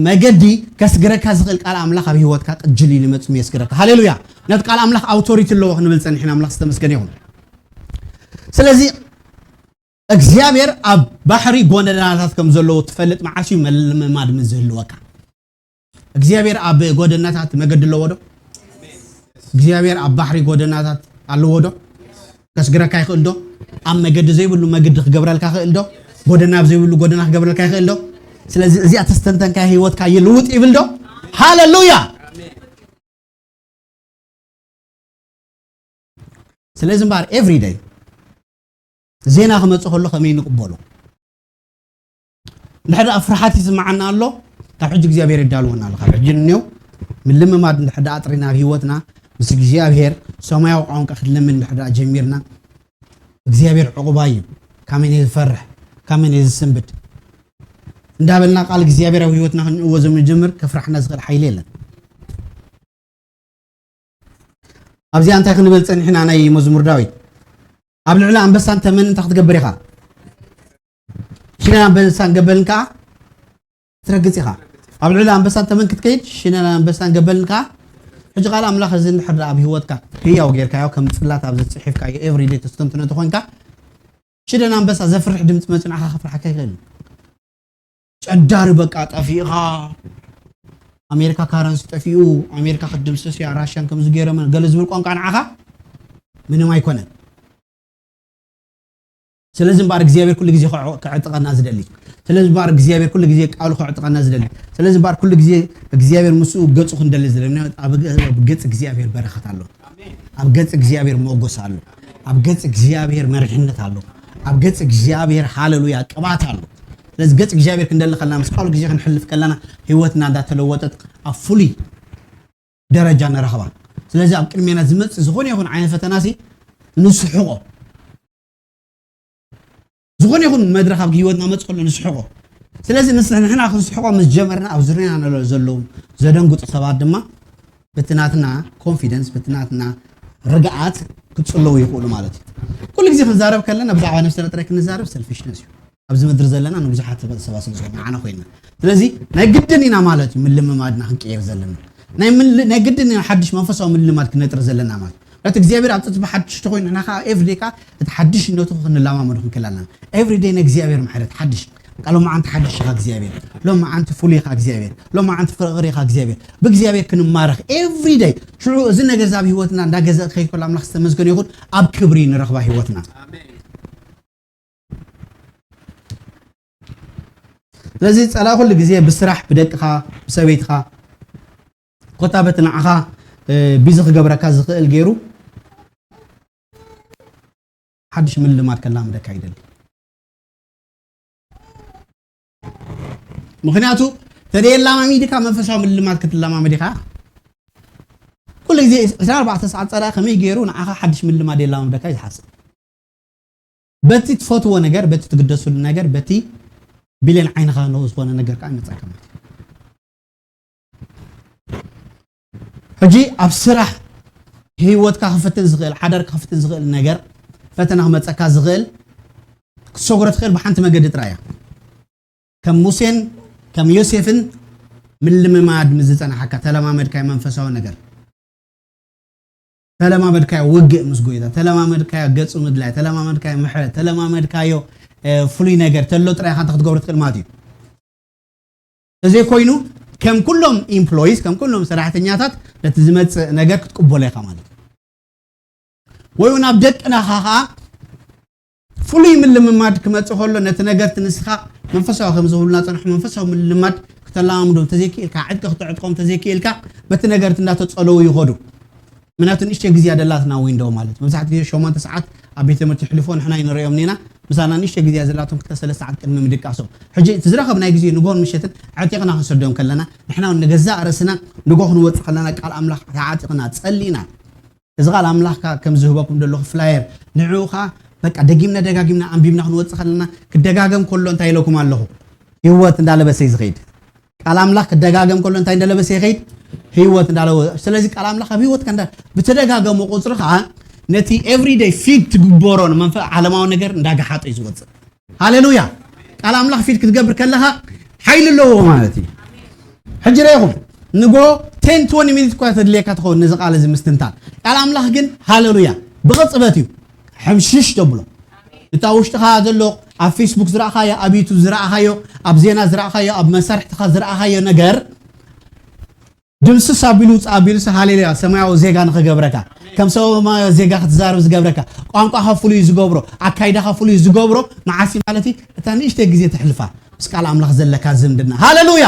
መገዲ ከስግረካ ዝኽእል ቃል ኣምላኽ ኣብ ህይወትካ ቅጅል ኢሉ ይመፅእ የስግረካ። ሃሌሉያ። ነቲ ቃል ኣምላኽ ኣውቶሪቲ ኣለዎ ክንብል ፀኒሕና ኣምላኽ ዝተመስገነ ይኹን። ስለዚ እግዚኣብሔር ኣብ ባሕሪ ጎደናታት ከም ዘለዎ ትፈልጥ መዓስ እዩ ምልምማድ ምስ ዝህልወካ? እግዚኣብሔር ኣብ ጎደናታት መገዲ ኣለዎ ዶ? እግዚኣብሔር ኣብ ባሕሪ ጎደናታት ኣለዎ ዶ? ከስግረካ ይኽእል ዶ? ኣብ መገዲ ዘይብሉ መገዲ ክገብረልካ ይኽእል ዶ? ጎደና ኣብ ዘይብሉ ጎደና ክገብረልካ ይኽእል ዶ? ስለዚ እዚኣ ተስተንተንካ ህይወትካ ይልውጥ ይብል ዶ? ሃሌሉያ። ስለዚ እምበኣር ኤቭሪደይ ዜና ክመፅእ ከሎ ከመይ ንቕበሎ? እንድሕር ደኣ ፍርሓት ይስምዓና ኣሎ፣ ካብ ሕጂ እግዚኣብሔር የዳልወና ኣሎ። ካብ ሕጂ ንኔው ምልምማድ እንድሕር ደኣ ኣጥሪና ኣብ ህይወትና ምስ እግዚኣብሔር ሰማያዊ ቋንቋ ክንልምን እንድሕር ደኣ ጀሚርና እግዚኣብሔር ዕቑባይ እዩ። ካመን እየ ዝፈርሕ፣ ካመን እየ ዝስንብድ እንዳበልና ቃል እግዚኣብሔር ኣብ ህይወትና ክንእወዞ ምንጅምር ከፍርሓና ዝኽእል ሓይሊ የለን። ኣብዚኣ እንታይ ክንብል ጸኒሕና? ናይ መዝሙር ዳዊት ኣብ ልዕሊ ኣንበሳን ተመን እንታይ ክትገብር ኢኻ? ሽነን ኣንበሳን ገበልን ከኣ ትረግጽ ኢኻ። ኣብ ልዕሊ ኣንበሳን ተመን ክትከይድ ሽነን ኣንበሳን ገበልን ከኣ ሕጂ ቃል ኣምላኽ እዚ እንድሕር ደኣ ኣብ ህይወትካ ህያው ጌርካዮ ከም ጽላት ኣብዚ ጽሒፍካዮ ኤቭሪዴ ተስተንትኖ ተኾንካ ሽደን ኣንበሳ ዘፍርሕ ድምጺ መጺኡ ንዓኻ ከፍርሓካ ይኽእል እዩ። ጨዳሪ በቃ ጠፊእኻ ኣሜሪካ ካረንሲ ጠፊኡ ኣሜሪካ ክትድምስስ እያ ራሽያን ከምዚ ገይሮምን ገለ ዝብል ቋንቋ ንዓኻ ምንም ኣይኮነን። ስለዚ እምበኣር እግዚኣብሔር ኩሉ ግዜ ክዕ- ክዕጥቐና ዝደሊ ስለዚ እምበኣር እግዚኣብሔር ኩሉ ግዜ ቃሉ ክዕጥቐና ዝደሊ ስለዚ እምበኣር ኩሉ ግዜ እግዚኣብሔር ምስኡ ገጹ ክንደሊ ዝደሊ ኣብ ገ- ኣብ ገጽ እግዚኣብሔር በረኸት ኣሎ። ኣብ ገጽ እግዚኣብሔር ሞጎስ ኣሎ። ኣብ ገጽ እግዚኣብሔር መሪሕነት ኣሎ። ኣብ ገጽ እግዚኣብሔር ሃለሉያ ቅባት ኣሎ። ስለዚ ገጽ እግዚኣብሔር ክንደሊ ከለና ምስ ቃሉ ግዜ ክንሕልፍ ከለና ህይወትና እንዳተለወጠት ኣብ ፍሉይ ደረጃ ንረኽባ። ስለዚ ኣብ ቅድሜና ዝመጽእ ዝኾነ ይኹን ዓይነት ፈተናሲ ንስሕቆ ዝኾነ ይኹን መድረኽ ኣብ ህይወትና መጽእ ከሎ ንስሕቆ። ስለዚ ንስ- ንሕና ክንስሕቆ ምስ ጀመርና ኣብ ዙርያና ነሎ ዘለዉ ዘደንግጡ ሰባት ድማ በቲ ናትና ኮንፊደንስ በቲ ናትና ርግኣት ክጽለዉ ይኽእሉ ማለት እዩ። ኩሉ ግዜ ክንዛረብ ከለና ብዛዕባ ነብስና ጥራይ ክንዛረብ ሰልፊሽነስ እዩ። ኣብዚ ምድሪ ዘለና ንብዙሓት ሰባት ስለ ዝኾነ ንዓና ኮይና ስለዚ ናይ ግድን ኢና ማለት እዩ ምልምማድና ክንቀይር ዘለና ናይ ምል- ናይ ግድን ኢና ሓድሽ መንፈሳዊ ምልማድ ክነጥር ዘለና ማለት ነቲ እግዚኣብሔር ኣብ ጽጽባ ሓድሽ ተኮይኑ ንሕና ከዓ ኤቭሪዴይ ከዓ እቲ ሓድሽነቱ ክንለማመዱ ክንክእል ኣለና። ኤቭሪዴይ ንእግዚኣብሔር ምሕረት ሓድሽ በቃ ሎማዓንቲ ሓድሽ ኢኻ እግዚኣብሔር ሎማዓንቲ ፍሉይ ኢኻ እግዚኣብሔር ሎማዓንቲ ፍቕሪ ኢኻ እግዚኣብሔር ብእግዚኣብሔር ክንማረኽ ኤቭሪዴይ ሽዑ እዚ ነገር እዚ ኣብ ህይወትና እንዳገዘእ ክኸይድ ከሎ ኣምላኽ ዝተመስገነ ይኹን ኣብ ክብሪ ንረኽባ ህይወትና ስለዚ ጸላኢ ኩሉ ግዜ ብስራሕ ብደቅኻ ብሰበይትኻ ኮታ በቲ ንዓኻ ቢዚ ክገብረካ ዝኽእል ገይሩ ሓድሽ ምልማድ ከላምደካ ይደሊ ምክንያቱ ተደየላማሚድካ መንፈሳዊ ምልማድ ክትለማመድ ኢኻ ኩሉ ግዜ 24 ሰዓት ጸላኢ ከመይ ገይሩ ንዓኻ ሓድሽ ምልማድ የላማምደካ እዩ ዝሓስብ በቲ ትፈትዎ ነገር በቲ ትግደስሉ ነገር በቲ ቢሌን ዓይንኻ ንኡ ዝኾነ ነገር ከዓ ይመፀካ ማለት እዩ ሕጂ ኣብ ስራሕ ህይወትካ ክፍትን ዝኽእል ሓዳር ክፍትን ዝኽእል ነገር ፈተና ክመፀካ ዝኽእል ክትሰጉሮ ትኽእል ብሓንቲ መገዲ ጥራይ እያ ከም ሙሴን ከም ዮሴፍን ምልምማድ ምስ ዝፀናሓካ ተለማመድካዮ መንፈሳዊ ነገር ተለማመድካዮ ውግእ ምስ ጎይታ ተለማመድካዮ ገጹ ምድላይ ተለማመድካዮ ምሕረት ተለማመድካዮ ፍሉይ ነገር ተሎ ጥራይ ኢኻ እንተ ክትገብሮ ትኽእል ማለት እዩ ተዘይኮይኑ ከም ኩሎም ኢምፕሎይስ ከም ኩሎም ሰራሕተኛታት ነቲ ዝመፅእ ነገር ክትቅበሎ ኢኻ ማለት እዩ ወይ እውን ኣብ ደቅናኻ ከዓ ፍሉይ ምልምማድ ክመፅእ ከሎ ነቲ ነገርቲ ንስኻ መንፈሳዊ ከም ዝብሉና ፀንሑ መንፈሳዊ ምልምማድ ክተለማምዶም ተዘይክኢልካ ዕጥቂ ክተዕጥቆም ተዘይክኢልካ በቲ ነገርቲ እንዳተፀለዉ ይኸዱ ምክንያቱ ንእሽተይ ግዜ ደላትና ዊንዶ ማለት መብዛሕቲ ግዜ ሸሞንተ ሰዓት ኣብ ቤት ትምህርቲ ይሕልፎ ንሕና ይንሪኦም ኒና ምሳና ንእሽተይ ግዜ ዘላቶም ክልተ ሰለስተ ሰዓት ቅድሚ ምድቃሶም ሕጂ እቲ ዝረኸብናይ ግዜ ንጎን ምሸትን ዕጢቕና ክንሰዶም ከለና ንሕና ንገዛእ ርእስና ንጎ ክንወፅእ ከለና ቃል ኣምላኽ ተዓጢቕና ፀሊእና እዚ ቃል ኣምላኽካ ከም ዝህበኩም ዘለኹ ፍላየር ንዕኡ ኸዓ በቃ ደጊምና ደጋጊምና ኣንቢብና ክንወጽእ ከለና ክደጋገም ከሎ እንታይ ኢለኩም ኣለኹ? ህይወት እንዳለበሰ እዩ ዝኸይድ። ቃል ኣምላኽ ክደጋገም ከሎ እንታይ እንዳለበሰ ይኸይድ? ህይወት እንዳለበሰ። ስለዚ ቃል ኣምላኽ ኣብ ህይወትካ እንዳ ብተደጋገመ ቁጽሪ ከዓ ነቲ everyday feed ትግበሮ ንመንፈስ ዓለማዊ ነገር እንዳገሓጠ እዩ ዝወጽእ። ሃሌሉያ። ቃል ኣምላኽ feed ክትገብር ከለኻ ሓይሊ ኣለዎ ማለት እዩ። ሕጂ ረኢኹም ንጎ ten twenty minutes እኳ ተድልየካ ትኸውን ነዚ ቃል እዚ ምስትንታን። ቃል ኣምላኽ ግን ሃሌሉያ ብቕጽበት እዩ ሕምሽሽ ተብሎ። እታ ውሽጥኻ ዘሎ ኣብ ፌስቡክ ዝረኣኻዮ፣ ኣብ ዩቱብ ዝረኣኻዮ፣ ኣብ ዜና ዝረኣኻዮ፣ ኣብ መሳርሕትኻ ዝረኣኻዮ ነገር ድምስስ ኣቢሉ ውፅእ ኣቢሉስ ሃሌሉያ ሰማያዊ ዜጋ ንኽገብረካ፣ ከም ሰማያዊ ዜጋ ክትዛረብ ዝገብረካ፣ ቋንቋኻ ፍሉይ ዝገብሮ፣ ኣካይዳኻ ፍሉይ ዝገብሮ መዓስ እዩ ማለት እዩ? እታ ንእሽተይ ግዜ ተሕልፋ ምስ ቃል ኣምላኽ ዘለካ ዝምድና። ሃሌሉያ።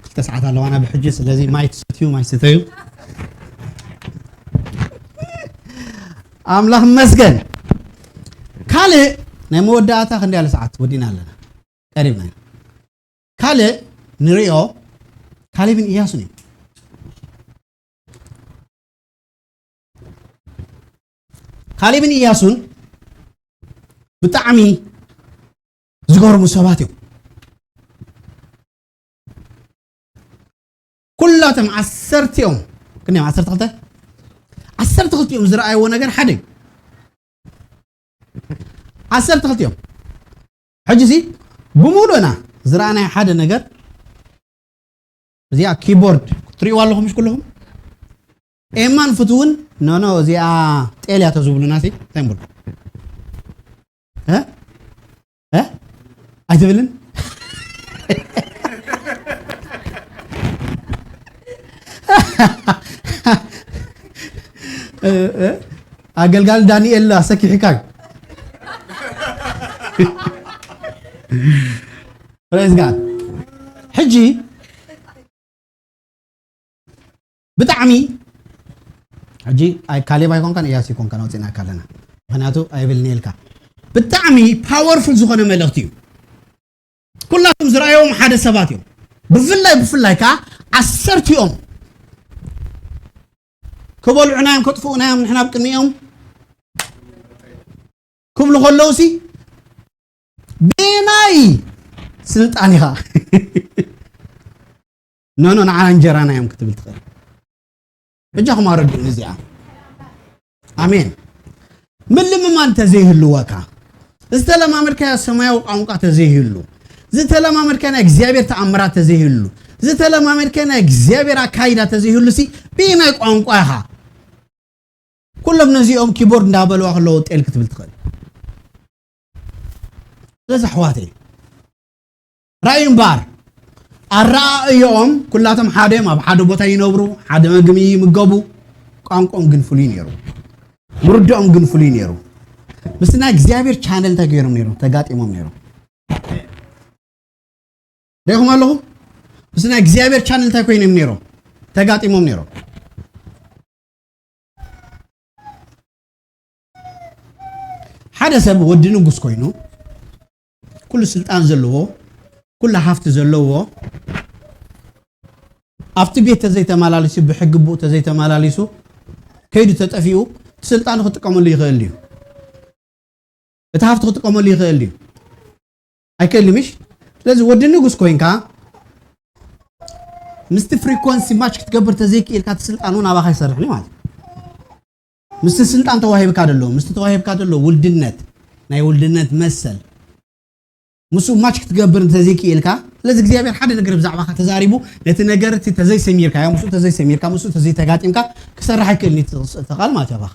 ክልተ ሰዓት ኣለዋና ብሕጂ። ስለዚ ማይ ትሰትዩ ማይ ስተዩ። ኣምላኽ ይመስገን። ካልእ ናይ መወዳእታ ክንደይ ያለ ሰዓት ወዲና ኣለና፣ ቀሪብና ኢና። ካልእ ንሪኦ ካሌብን ኢያሱን እዩ። ካሌብን ኢያሱን ብጣዕሚ ዝገርሙ ሰባት እዮም። ኩላቶም ዓሰርቲኦም ክንደዮም ዓሰርተ ክልተ ዓሰርተ ክልቲኦም ዝረኣይዎ ነገር ሓደ እዩ። ዓሰርተ ክልቲኦም ሕጂ ሲ ብምሉእና ዝረኣናይ ሓደ ነገር እዚኣ ኪቦርድ ትሪእዋ ኣለኹም ምሽ ኩለኹም? ኤማን ፍትውን ኖ ኖ እዚኣ ጤል እያ ተዝብሉና ሲ እንታይ ምብሉ? እ? እ? ኣይትብልን? እ፣ እ፣ ኣገልጋሊ ዳንኤል ኣሰኪሕካ እዩ። Praise God። ሕጂ ብጣዕሚ ሕጂ ኣይ ካሌብ ኣይኮንካን እያሱ ኣይኮንካን ኣውፂእናካ ኣለና። ምክንያቱ ኣይብልን ኢልካ ብጣዕሚ ፓወርፉል ዝኾነ መልእኽቲ እዩ። ኩላቶም ዝረኣዮም ሓደ ሰባት እዮም። ብፍላይ ብፍላይ ከዓ ዓሰርቲኦም ክበልዑና እዮም ከጥፍኡና እዮም ንሕና ኣብ ቅድሚኦም ክብሉ ከለውሲ ብናይ ስልጣን ኢኻ ኖኖ ንዓና እንጀራና እዮም ክትብል ትኽእል። በጃኹም ኣረድኡኒ እዚኣ። ኣሜን። ምልምማን ተዘይህልወካ ዝተለማመድካዮ ሰማያዊ ቋንቋ ተዘይህሉ ዝተለማመድካዮ ናይ እግዚኣብሔር ተኣምራት ተዘይህሉ ዝተለማመድካዮ ናይ እግዚኣብሔር ኣካይዳ ተዘይህሉ ሲ ብናይ ቋንቋ ኢኻ ኩሎም ነዚኦም ኪቦርድ እንዳበልዋ ከለዉ ጤል ክትብል ትኽእል። ስለዚ ኣሕዋተይ ራእዩ እምበኣር ኣረኣእዮኦም ኩላቶም ሓደ እዮም፣ ኣብ ሓደ ቦታ ይነብሩ፣ ሓደ መግቢ ይምገቡ። ቋንቋኦም ግን ፍሉይ ነይሩ፣ ምርድኦም ግን ፍሉይ ነይሩ። ምስ ናይ እግዚኣብሔር ቻነል እንታይ ገይሮም ነይሮም? ተጋጢሞም ነይሮም። ሪኢኹም ኣለኹም? ምስ ናይ እግዚኣብሔር ቻነል እንታይ ኮይኖም ነይሮም? ተጋጢሞም ነይሮም። ሓደ ሰብ ወዲ ንጉስ ኮይኑ ኩሉ ስልጣን ዘለዎ ኩሉ ሃፍቲ ዘለዎ ኣብቲ ቤት ተዘይተመላሊሱ ብሕጊ ብኡ ተዘይተመላሊሱ ከይዱ ተጠፊኡ እቲ ስልጣኑ ክጥቀመሉ ይኽእል እዩ። እቲ ሃፍቲ ክጥቀመሉ ይኽእል እዩ። ኣይክእል ምሽ ስለዚ ወዲ ንጉስ ኮይንካ ምስቲ ፍሪኮንሲ ማች ክትገብር ተዘይክኢልካ እቲ ስልጣን እውን ኣባኻ ይሰርሕ እዩ ማለት እዩ። ምስቲ ስልጣን ተዋሂብካ ደሎ ምስቲ ተዋሂብካ ደሎ ውልድነት ናይ ውልድነት መሰል ምስኡ ማች ክትገብር እንተዘይክኢልካ ስለዚ እግዚኣብሔር ሓደ ነገር ብዛዕባካ ተዛሪቡ ነቲ ነገር እቲ ተዘይሰሚርካዮ ምስኡ ተዘይሰሚርካ ምስኡ ተዘይተጋጢምካ ክሰርሕ ኣይክእልን እዩ እቲ ቃል ማለት እዩ ኣባኻ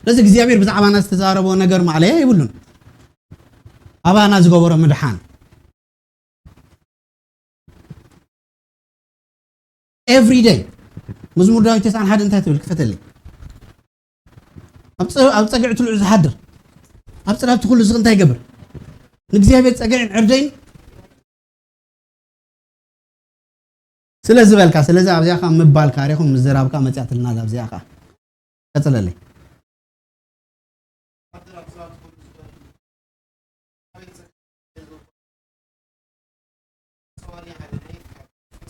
ስለዚ እግዚኣብሔር ብዛዕባና ዝተዛረቦ ነገር ማዕለያ የብሉን ኣባና ዝገበሮ ምድሓን every day መዝሙር ዳዊት ተስዓን ሓደ እንታይ ትብል ክፈተለይ ኣብ ጸግዒ ትልዑ ዝሓድር ኣብ ጽላብቲ ኩሉ ዝኽ እንታይ ይገብር ንእግዚኣብሔር ጸግዕን ዕርደይን ስለ ዝበልካ ስለዚ ኣብዚኣ ኸ ምባልካ ሪኹም ምዝራብካ መፅያትልና ኣብዚኣ ኸ ቀፅለለይ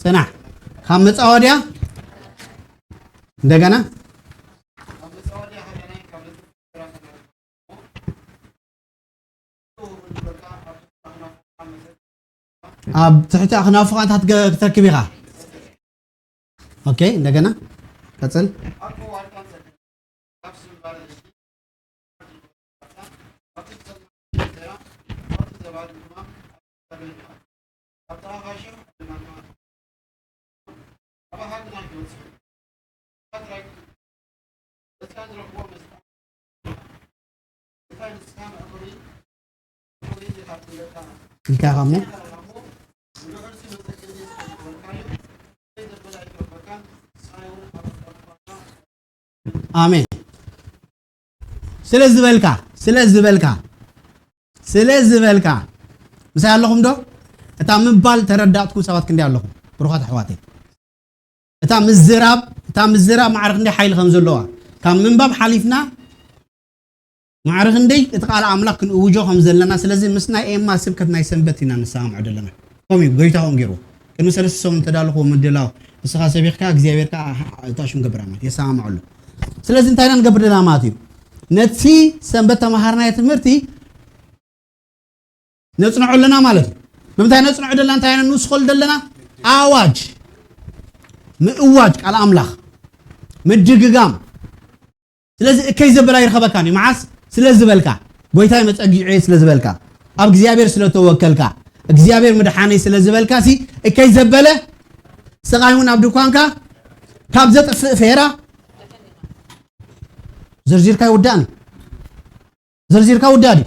ጽናሕ። ካብ መጻወድያ እንደገና ኣብ ትሕቲ ኣኽናፉኻ እንታይ ክትገ-፣ ክትረክብ ኢኻ? ኦኬ፣ እንደገና ቀጽል። እንታይ ኢኻ እሞ? ኣሜን። ስለ ዝበልካ፣ ስለ ዝበልካ፣ ስለ ዝበልካ፣ ምሳይ ኣለኹም ዶ? እታ ምባል ተረዳእትኩም ሰባት ክንደይ ኣለኹም? ብሩኻት ኣሕዋተይ። እታ ምዝራብ፣ እታ ምዝራብ ማዕረ ክንደይ ሓይሊ ከም ዘለዋ። ካብ ምንባብ ሓሊፍና ማዕረ ክንደይ እቲ ቃል ኣምላኽ ክንእውጆ ከም ዘለና። ስለዚ ምስ ናይ ኤማ ስብከት ናይ ሰንበት ኢና ንሰማምዖ ዘለና። ከምኡ እዩ፣ ጎይታ ከምኡ ገይሩ። ቅድሚ ሰለስተ ሰሙን ተዳለኹዎ ምድላው። ንስኻ ሰቢኽካ፣ እግዚኣብሔር ከኣ እታ ሽም ገብራ ማለት የሰማምዖ ኣሎ። ስለዚ እንታይ ኢና ንገብር ዘለና ማለት እዩ? ነቲ ሰንበት ተማሃርናዮ ትምህርቲ ነጽንዖ ኣለና ማለት እዩ። ብምንታይ ነጽንዖ ዘለና? እንታይ ኢና ንውስኸሉ ዘለና? ኣዋጅ፣ ምእዋጅ ቃል ኣምላኽ፣ ምድግጋም። ስለዚ እከይ ዘበላ ይረኸበካን እዩ። መዓስ? ስለ ዝበልካ፣ ጎይታይ መጸጊዐ ስለ ዝበልካ፣ ኣብ እግዚኣብሔር ስለ ተወከልካ፣ እግዚኣብሔር ምድሓነይ ስለ ዝበልካ ሲ እከይ ዘበለ ስቓይ እውን ኣብ ድኳንካ ካብ ዘጥፍእ ፌራ ዘርዚርካ ይውዳእን እዩ። ዘርዚርካ ውዳእ ድዩ?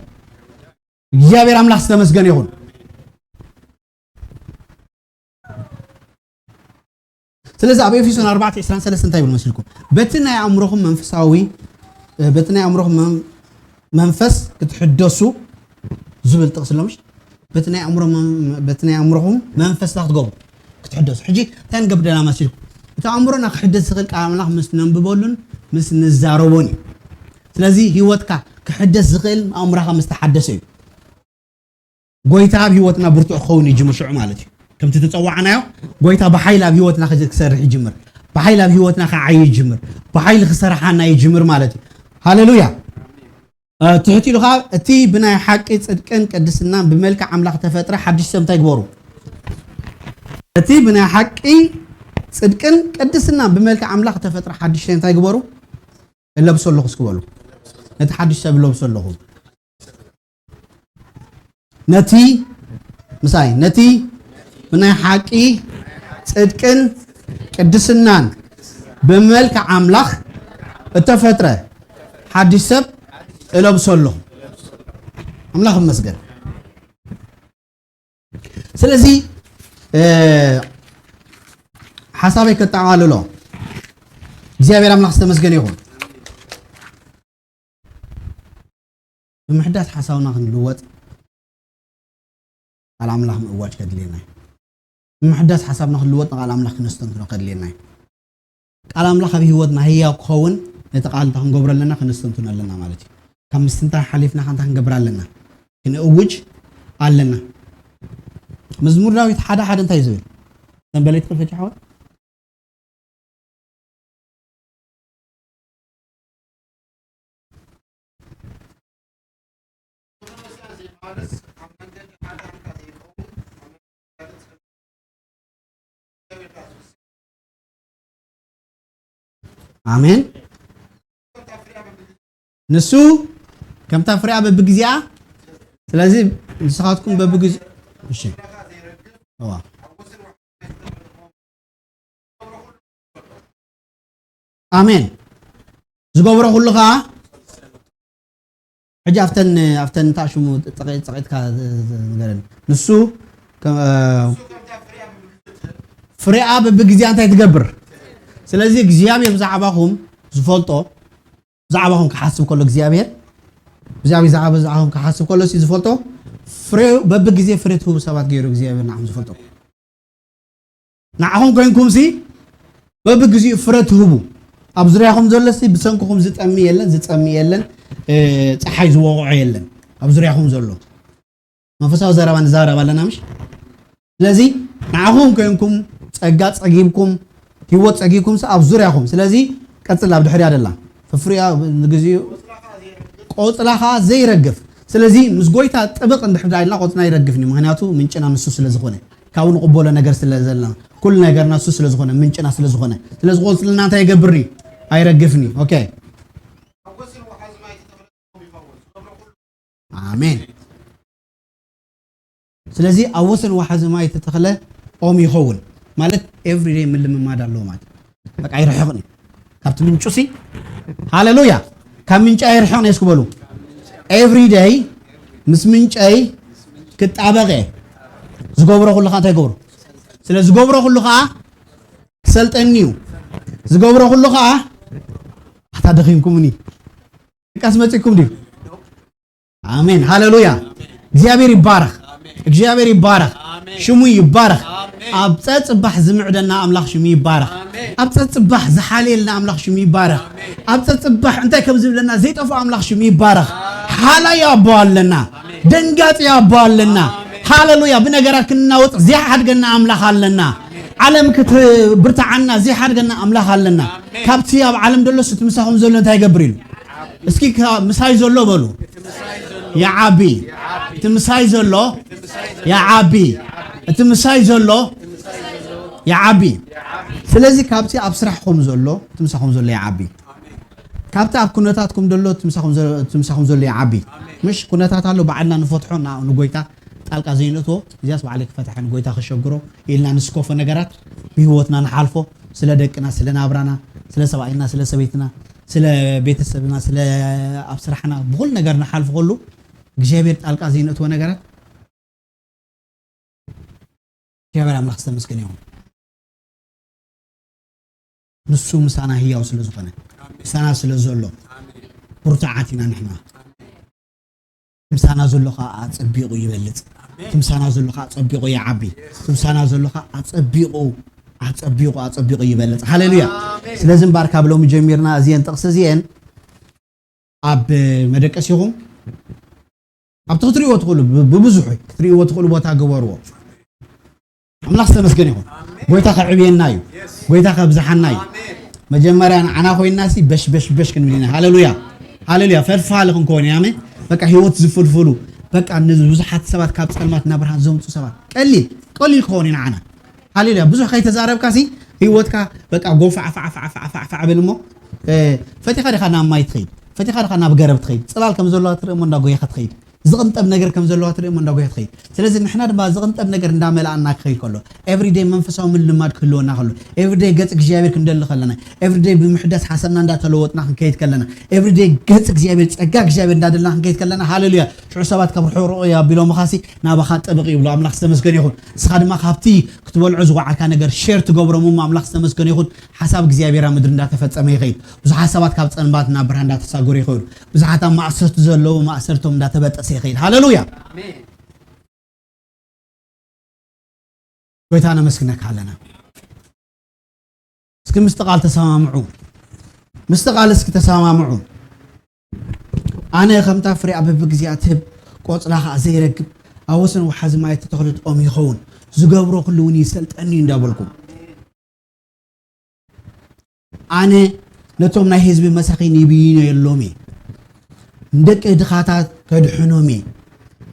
እግዚኣብሔር ኣምላኽ ዝተመስገነ ይኹን። ስለዚ ኣብ ኤፌሶን ኣርባዕተ ዕስራን ሰለስተን እንታይ ይብል መሲልኩም? በቲ ናይ ኣእምሮኹም መንፈሳዊ፣ እ፣ በቲ ናይ ኣእምሮኹም መን-፣ መንፈስ ክትሕደሱ ዝብል ጥቕሲ ኣሎ ምሽ? በቲ ናይ ኣእምሮ መን-፣ በቲ ናይ ኣእምሮኹም መንፈስ እንታይ ክትገብሩ? ክትሕደሱ። ሕጂ እንታይ ንገብር ደና መሲልኩም? እቲ ኣእምሮና ክሕደስ ዝኽእል ቃል ኣምላኽ ምስ ነንብበሉን ምስ ንዛረቦን እዩ። ስለዚ ህይወትካ ክሕደስ ዝኽእል ኣእምሮኻ ምስ ተሓደሰ እዩ። ጎይታ ኣብ ህይወትና ብርቱዕ ክኸውን ይጅምር ሽዑ ማለት እዩ። ከምቲ ተጸዋዕናዮ፣ ጎይታ ብሓይሊ ኣብ ህይወትና ክሰርሕ ይጅምር። ብሓይሊ ኣብ ህይወትና ክዓይ ይጅምር። ብሓይሊ ክሰርሓና ይጅምር ማለት እዩ። ሃሌሉያ። እ፣ ትሕት ኢሉ ኸዓ፣ እቲ ብናይ ሓቂ ጽድቅን ቅድስናን ብመልክዕ ኣምላኽ ተፈጥረ ሓድሽ ሰብ እንታይ ግበሩ? እቲ ብናይ ሓቂ ጽድቅን ቅድስናን ብመልክዕ ኣምላኽ ተፈጥረ ሓድሽ ሰብ እንታይ ግበሩ? እለብሶ ኣለኹ እስኪ በሉ። ነቲ ሓድሽ ሰብ እለብሶ ኣለኹ። ነቲ፣ ምሳይ፣ ነቲ ብናይ ሓቂ ጽድቅን ቅድስናን ብመልክዕ ኣምላኽ እተፈጥረ ሓድሽ ሰብ እለብሶ ኣለኹ። ኣምላኽ ይመስገን። ስለዚ፣ እ፣ ሓሳበይ ከጠቓልሎ፣ እግዚኣብሔር ኣምላኽ ዝተመስገነ ይኹን። ብምሕዳስ ሓሳብና ክንልወጥ ቃል ኣምላኽ ምእዋጅ ከድልየና እዩ። ብምሕዳስ ሓሳብና ክንልወጥ ንቃል ኣምላኽ ክነስተንትኖ ከድልየና እዩ። ቃል ኣምላኽ ኣብ ህይወትና ህያው ክኸውን ነቲ ቃል እንታይ ክንገብሮ ኣለና? ክነስተንትኖ ኣለና ማለት እዩ። ካብ ምስትንታን ሓሊፍና ከ እንታይ ክንገብር ኣለና? ክንእውጅ ኣለና። መዝሙር ዳዊት ሓደ ሓደ እንታይ እዩ ዝብል? ሰንበሌጥ ክፈትሖ። ኣሜን። ንሱ ከምታ ፍሬኣ በብግዚኣ። ስለዚ ንስኻትኩም በብግዜ፣ እሺ። እዋ። ኣሜን። ዝገብሮ ኩሉ ኸዓ፣ ሕጂ ኣብተን፣ ኣብተን እንታይ ሽሙ ጸቒ-፣ ጸቒጥካ ዝ-፣ ዝ-፣ ንገረኒ። ንሱ ከ-፣ ፍሬኣ በብግዜኣ እንታይ ትገብር? ስለዚ እግዚኣብሔር ብዛዕባኹም ዝፈልጦ፣ ብዛዕባኹም ክሓስብ ከሎ እግዚኣብሔር፣ ብዛዕባ፣ ብዛዕባ፣ ብዛዕባኹም ክሓስብ ከሎ ሲ ዝፈልጦ፣ ፍሬ፣ በብግዜ ፍሬ ትህቡ ሰባት ገይሩ እግዚኣብሔር ንዓኹም ዝፈልጦ። ንዓኹም ኮይንኩምሲ በብግዚኡ ፍረ ትህቡ። ኣብ ዙርያኹም ዘሎሲ ብሰንክኹም ዝጠሚ የለን፣ ዝጸሚ የለን፣ እ፣ ጸሓይ ዝወቕዖ የለን። ኣብ ዙርያኹም ዘሎ መንፈሳዊ ዘረባ ንዛረብ ኣለና ምሽ? ስለዚ ንዓኹም ኮይንኩም ጸጋ ጸጊብኩም፣ ህይወት ጸጊብኩም ኣብ ዙርያኹም። ስለዚ ቀጽል ኣብ ድሕሪያ ደላ ፍፍሪያ ንግዚኡ ቆጽላ ኸዓ ዘይረግፍ። ስለዚ ምስ ጎይታ ጥብቕ እንድሕር ዳይልና ቆጽና ይረግፍኒ፣ ምኽንያቱ ምንጭና ንሱ ስለ ዝኾነ፣ ካብኡ ንቕበሎ ነገር ስለ ዘለና፣ ኩሉ ነገርና ንሱ ስለ ዝኾነ፣ ምንጭና ስለ ዝኾነ። ስለዚ ቆጽልና እንታይ ይገብርኒ? ኣይረግፍኒ። ኦኬ። ኣሜን። ስለዚ ኣብ ወሰን ዋሓዚ ማይ እተተኽለ ኦም ይኸውን ማለት ኤቭሪደይ ምልምማድ ኣለዎ ማለት እዩ። በቃ ኣይርሕቕን እዩ ካብቲ ምንጩ ሲ። ሃሌሉያ። ካብ ምንጭ ኣይርሕቕን እየ እስኪ በሉ። ኤቭሪደይ ምስ ምንጨይ ክጣበቕ እየ። ዝገብሮ ኩሉ ከዓ እንታይ ይገብሮ? ስለ ዝገብሮ ኩሉ ከዓ ክሰልጠኒ እዩ። ዝገብሮ ኩሉ ከዓ ኣታ ደኺምኩምኒ ድቃስ መፂኩም ድዩ? ኣሜን ሃሌሉያ። እግዚኣብሔር ይባረኽ። እግዚኣብሔር ይባረኽ። ሽሙ ይባረኽ። ኣብ ፀፅባሕ ዝምዕደና ኣምላኽ ሽሙ ይባረኽ። ኣብ ፀፅባሕ ዝሓልየልና ኣምላኽ ሽሙ ይባረኽ። ኣብ ፀፅባሕ እንታይ ከም ዝብለና ዘይጠፍኦ ኣምላኽ ሽሙ ይባረኽ። ሓላይ ኣቦ ኣለና። ደንጋፂ ኣቦ ኣለና። ሃሌሉያ። ብነገራት ክንናወፅ ዘይሓድገና ኣምላኽ ኣለና። ዓለም ክትብርትዓና ዘይሓድገና ኣምላኽ ኣለና። ካብቲ ኣብ ዓለም ዘሎ እቲ ምሳኹም ዘሎ እንታይ ይገብር ኢሉ? እስኪ ከ-፣ ምሳይ ዘሎ በሉ። ይዓቢ። እቲ ምሳይ ዘሎ ይዓቢ። እቲ ምሳይ ዘሎ ይዓቢ። ስለዚ ካብቲ ኣብ ስራሕኹም ዘሎ እቲ ምሳኹም ዘሎ ይዓቢ። ካብቲ ኣብ ኩነታትኩም ዘሎ እቲ ምሳኹም ዘሎ፣ እቲ ምሳኹም ዘሎ ይዓቢ። ምሽ ኩነታት ኣሎ ባዕልና ንፈትሖ፣ ና-፣ ንጎይታ ጣልቃ ዘይንእትዎ። እዚያስ ባዕለይ ክፈትሐ ንጎይታ ከሸግሮ ኢልና ንስከፎ ነገራት ብህይወትና ንሓልፎ። ስለ ደቅና፣ ስለ ናብራና፣ ስለ ሰብኣይና፣ ስለ ሰበይትና፣ ስለ ቤተሰብና፣ ስለ ኣብ ስራሕና፣ ብኹሉ ነገር ንሓልፎ ከሉ እግዚኣብሔር ጣልቃ ዘይንእትዎ ነገራት እግዚኣብሔር ኣምላኽ ዝተመስገነ ይኹን። ንሱ ምሳና ህያው ስለ ዝኾነ፣ ምሳና ስለ ዘሎ፣ ብርቱዓት ኢና ንሕና። ምሳና ዘሎ ኸዓ ኣጸቢቑ ይበልጽ። እቲ ምሳና ዘሎ ኸዓ ኣጸቢቑ ይዓቢ። እቲ ምሳና ዘሎ ኸዓ ኣጸቢቑ፣ ኣጸቢቑ፣ ኣጸቢቑ ይበልጽ። ሃሌሉያ። ስለዚ እምበኣር ካብ ሎሚ ጀሚርና እዚአን ጥቕሲ እዚአን ኣብ መደቀሲኹም ኣብቲ ክትርእይዎ ትኽእሉ፣ ብ-፣ ብብዙሑ ክትርእይዎ ትኽእሉ ቦታ ግበርዎ። ኣምላኽ ዝተመስገነ ይኹን። ጎይታ ከዕብየና እዩ። ጎይታ ከብዝሓና እዩ። መጀመርያ ንዓና ኮይንና ሲ በሽ፣ በሽ፣ በሽ ክንብል ኢና። ሃሌሉያ። ሃሌሉያ። ፈልፋሊ ክንከውን ኢና። ኣሜን። በቃ ህይወት ዝፍልፍሉ፣ በቃ ንብዙሓት ሰባት ካብ ጸልማት ናብ ብርሃን ዘምጹ ሰባት። ቀሊል፣ ቀሊል ክኸውን ኢና ዓና። ሃሌሉያ። ብዙሕ ከይተዛረብካ ሲ ህይወትካ በቃ ጎፋዕ፣ ፋዕ፣ ፋዕ፣ ፋዕ፣ ፋዕ፣ ፋዕ ብል እሞ፣ እ፣ ፈቲኻ ዲኻ ናብ ማይ ትኸይድ? ፈቲኻ ዲኻ ናብ ገረብ ትኸይድ? ጽላል ከም ዘለዋ ትርኢ እሞ እንዳጎየኻ ትኸይድ። ዝቕንጠብ ነገር ከም ዘለዋ ትርኢ እሞ እንዳጎየኻ ትኸይድ። ስለዚ ንሕና ድማ ዝቕንጠብ ነገር እንዳመልኣና ክኸይድ ከሎ፣ ኤቭሪደይ መንፈሳዊ ምልማድ ክህልወና ከሎ፣ ኤቭሪደይ ገጽ እግዚኣብሔር ክንደሊ ከለና፣ ኤቭሪደይ ብምሕዳስ ሓሳብና እንዳተለወጥና ክንከይድ ከለና፣ ኤቭሪደይ ገጽ እግዚኣብሔር፣ ጸጋ እግዚኣብሔር እንዳደልና ክንከይድ ከለና፣ ሃሌሉያ፣ ሽዑ ሰባት ካብ ርሑቕ ርሑቕ እዩ ኣቢሎምኻ ሲ ናባኻ ጥብቕ ይብሉ። ኣምላኽ ዝተመስገነ ይኹን። ንስኻ ድማ ካብቲ ክትበልዖ ዝወዓልካ ነገር ሼር ትገብሮም እሞ ኣምላኽ ዝተመስገነ ይኹን። ሓሳብ እግዚኣብሔር ኣብ ምድሪ እንዳተፈጸመ ይኸይድ። ብዙሓት ሰባት ካብ ጸልማት ናብ ብርሃን እንዳተሳገሩ ይኸይዱ። ብዙሓት ኣብ ማእሰርቲ ዘለዉ ማእሰርቶም እንዳተበጠሰ ይኸይድ። ሃሌሉያ። ኣሜን። ጎይታ ነመስግነካ ኣለና። እስኪ ምስቲ ቃል ተሰማምዑ። ምስቲ ቃል እስኪ ተሰማምዑ። ኣነ ከምታ ፍሬኣ በብግዜኣ ትህብ፣ ቆጽላ ኸኣ ዘይረግብ፣ ኣብ ወሰን ወሓዚ ማይ እተተኽለት ኦም ይኸውን፣ ዝገብሮ ኩሉ እውን ይሰልጠኒ እዩ እንዳበልኩም። ኣነ ነቶም ናይ ህዝቢ መሳኺን ይብይኖ የሎም እየ። ንደቂ ድኻታት ከድሕኖም እየ።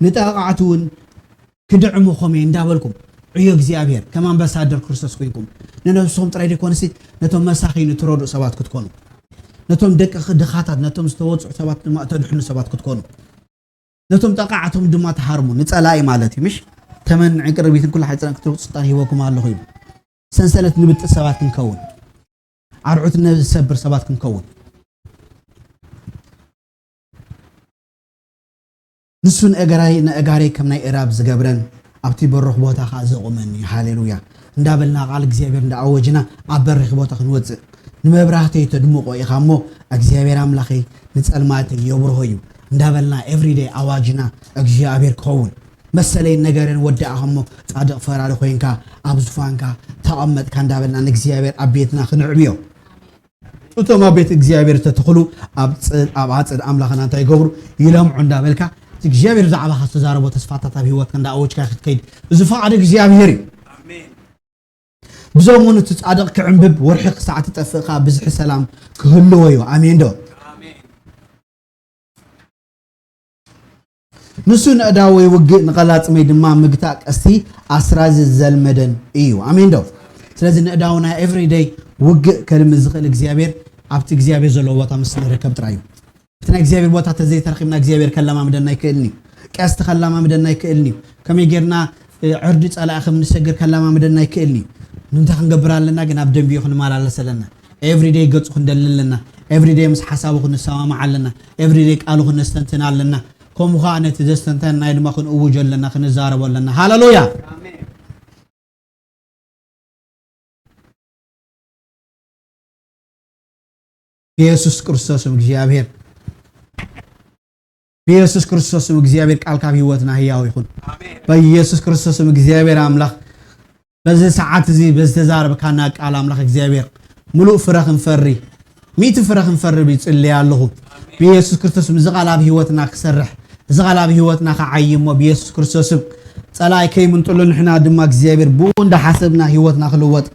ንጠቓዕቲ እውን ክድዕምኹም እየ እንዳበልኩም ዕዮ እግዚኣብሔር ከም ኣምባሳደር ክርስቶስ ኮይንኩም ንነብስኹም ጥራይ ዘይኮነሲ ነቶም መሳኺን እትረድኡ ሰባት ክትኮኑ፣ ነቶም ደቂ ድኻታት፣ ነቶም ዝተወጽዑ ሰባት ድማ እተድሕኑ ሰባት ክትኮኑ፣ ነቶም ጠቓዕቶም ድማ ትሃርሙ። ንጸላኢ ማለት እዩ፣ ምሽ? ተመን ዕንቅርቢትን ኩሉ ሓይጽረን ክትረግጹ ስልጣን ሂበኩም ኣለኹ ኢሉ። ሰንሰለት ንብጥስ ሰባት ክንከውን፣ ኣርዑት ንሰብር ሰባት ክንከውን። ንሱ ንእገራይ፣ ንእጋረይ ከም ናይ እራብ ዝገብረን ኣብቲ በሩኽ ቦታ ኸኣ ዘቑመኒ እዩ። ሃሌሉያ። እንዳበልና ቃል እግዚኣብሔር እንዳኣወጅና ኣብ በሪኽ ቦታ ክንወጽእ፣ ንመብራህተይ ተድምቖ ኢኻ እሞ እግዚኣብሔር ኣምላኸይ ንጸልማተይ የብርሆ እዩ እንዳበልና ኤቭሪደይ ኣዋጅና እግዚኣብሔር ክኸውን። መሰለይን ነገርን ወዳእኻ እሞ ጻድቕ ፈራዲ ኮይንካ ኣብ ዙፋንካ ተቐመጥካ እንዳበልና ንእግዚኣብሔር ኣብ ቤትና ክንዕብዮ። እቶም ኣብ ቤት እግዚኣብሔር ዝተተኽሉ ኣብ ጽ-፣ ኣብ ኣጽድ ኣምላኽና እንታይ ይገብሩ? ይለምዑ እንዳበልካ እቲ እግዚኣብሔር ብዛዕባኻ ዝተዛረቦ ተስፋታት ኣብ ህይወትካ እንዳኣወጅካ ክትከይድ፣ እዚ ፍቓድ እግዚኣብሔር እዩ። ኣሜን። ብዘመኑ እቲ ጻድቕ ክዕምብብ፣ ወርሒ ክሳዕ ትጠፍእ ከኣ ብዝሒ ሰላም ክህልዎ እዩ። ኣሜን ዶ? ንሱ ንእዳወይ ውግእ፣ ንቐላጽመይ ድማ ምግታእ ቀስቲ ኣስራዚ ዘልመደን እዩ። ኣሜን ዶ? ስለዚ ንእዳውና ኤቭሪደይ ውግእ ከድሚ ዝኽእል እግዚኣብሔር ኣብቲ እግዚኣብሔር ዘለዎ ቦታ ምስ ንርከብ ጥራይ እዩ። እቲ ናይ እግዚኣብሔር ቦታ ተዘይተረኺብና እግዚኣብሔር ከለማምደና ኣይክእልን እዩ። ቀስቲ ከለማምደና ኣይክእልን እዩ። ከመይ ጌርና፣ እ፣ ዕርዲ ጸላኢ ከም ንሰግር ከለማምደና ኣይክእልን እዩ። ንምንታይ ክንገብር ኣለና ግን ኣብ ደንቢኡ ክንመላለስ ኣለና። ኤቭሪደይ ገጹ ክንደሊ ኣለና። ኤቭሪደይ ምስ ሓሳቡ ክንሰማማዕ ኣለና። ኤቭሪደይ ቃሉ ክነስተንትን ኣለና። ከምኡ ኸዓ ነቲ ዘስተንተናይ ድማ ክንእውጆ ኣለና፣ ክንዛረቦ ኣለና። ሃሌሉያ! ብየሱስ ክርስቶስም እግዚኣብሔር፣ ብየሱስ ክርስቶስም እግዚኣብሔር ቃልካ ኣብ ህይወትና ህያው ይኹን። በኢየሱስ ክርስቶስም እግዚኣብሔር ኣምላኽ በዚ ሰዓት እዚ በዚ ተዛረብካና ቃል ኣምላኽ እግዚኣብሔር ምሉእ ፍረ ክንፈሪ፣ ሚእቲ ፍረ ክንፈሪ ይጽልይ ኣለኹ። ብየሱስ ክርስቶስ እዚ ቃል ኣብ ህይወትና ክሰርሕ፣ እዚ ቃል ኣብ ህይወትና ክዓይ እሞ ብየሱስ ክርስቶስም ጸላኢ ከይምንጥሉ ንሕና ድማ እግዚኣብሔር ብኡ እንዳሓሰብና ህይወትና ክልወጥ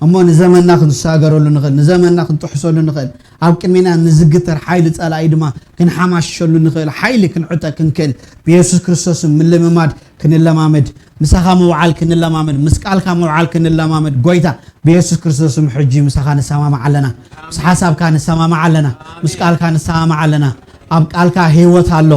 እሞ ንዘመንና ክንሳገረሉ ንኽእል፣ ንዘመንና ክንጥሕሰሉ ንኽእል፣ ኣብ ቅድሜና ንዝግተር ሓይሊ ጸላኢ ድማ ክንሓማሸሉ ንኽእል፣ ሓይሊ ክንዕጠ ክንክእል ብየሱስ ክርስቶስም ምልምማድ ክንለማመድ፣ ምሳኻ ምውዓል ክንለማመድ፣ ምስ ቃልካ ምውዓል ክንለማመድ፣ ጎይታ ብየሱስ ክርስቶስም ሕጂ ምሳኻ ንሰማማዕ ኣለና። ምስ ሓሳብካ ንሰማማዕ ኣለና። ምስ ቃልካ ንሰማማዕ ኣለና። ኣብ ቃልካ ህይወት ኣሎ።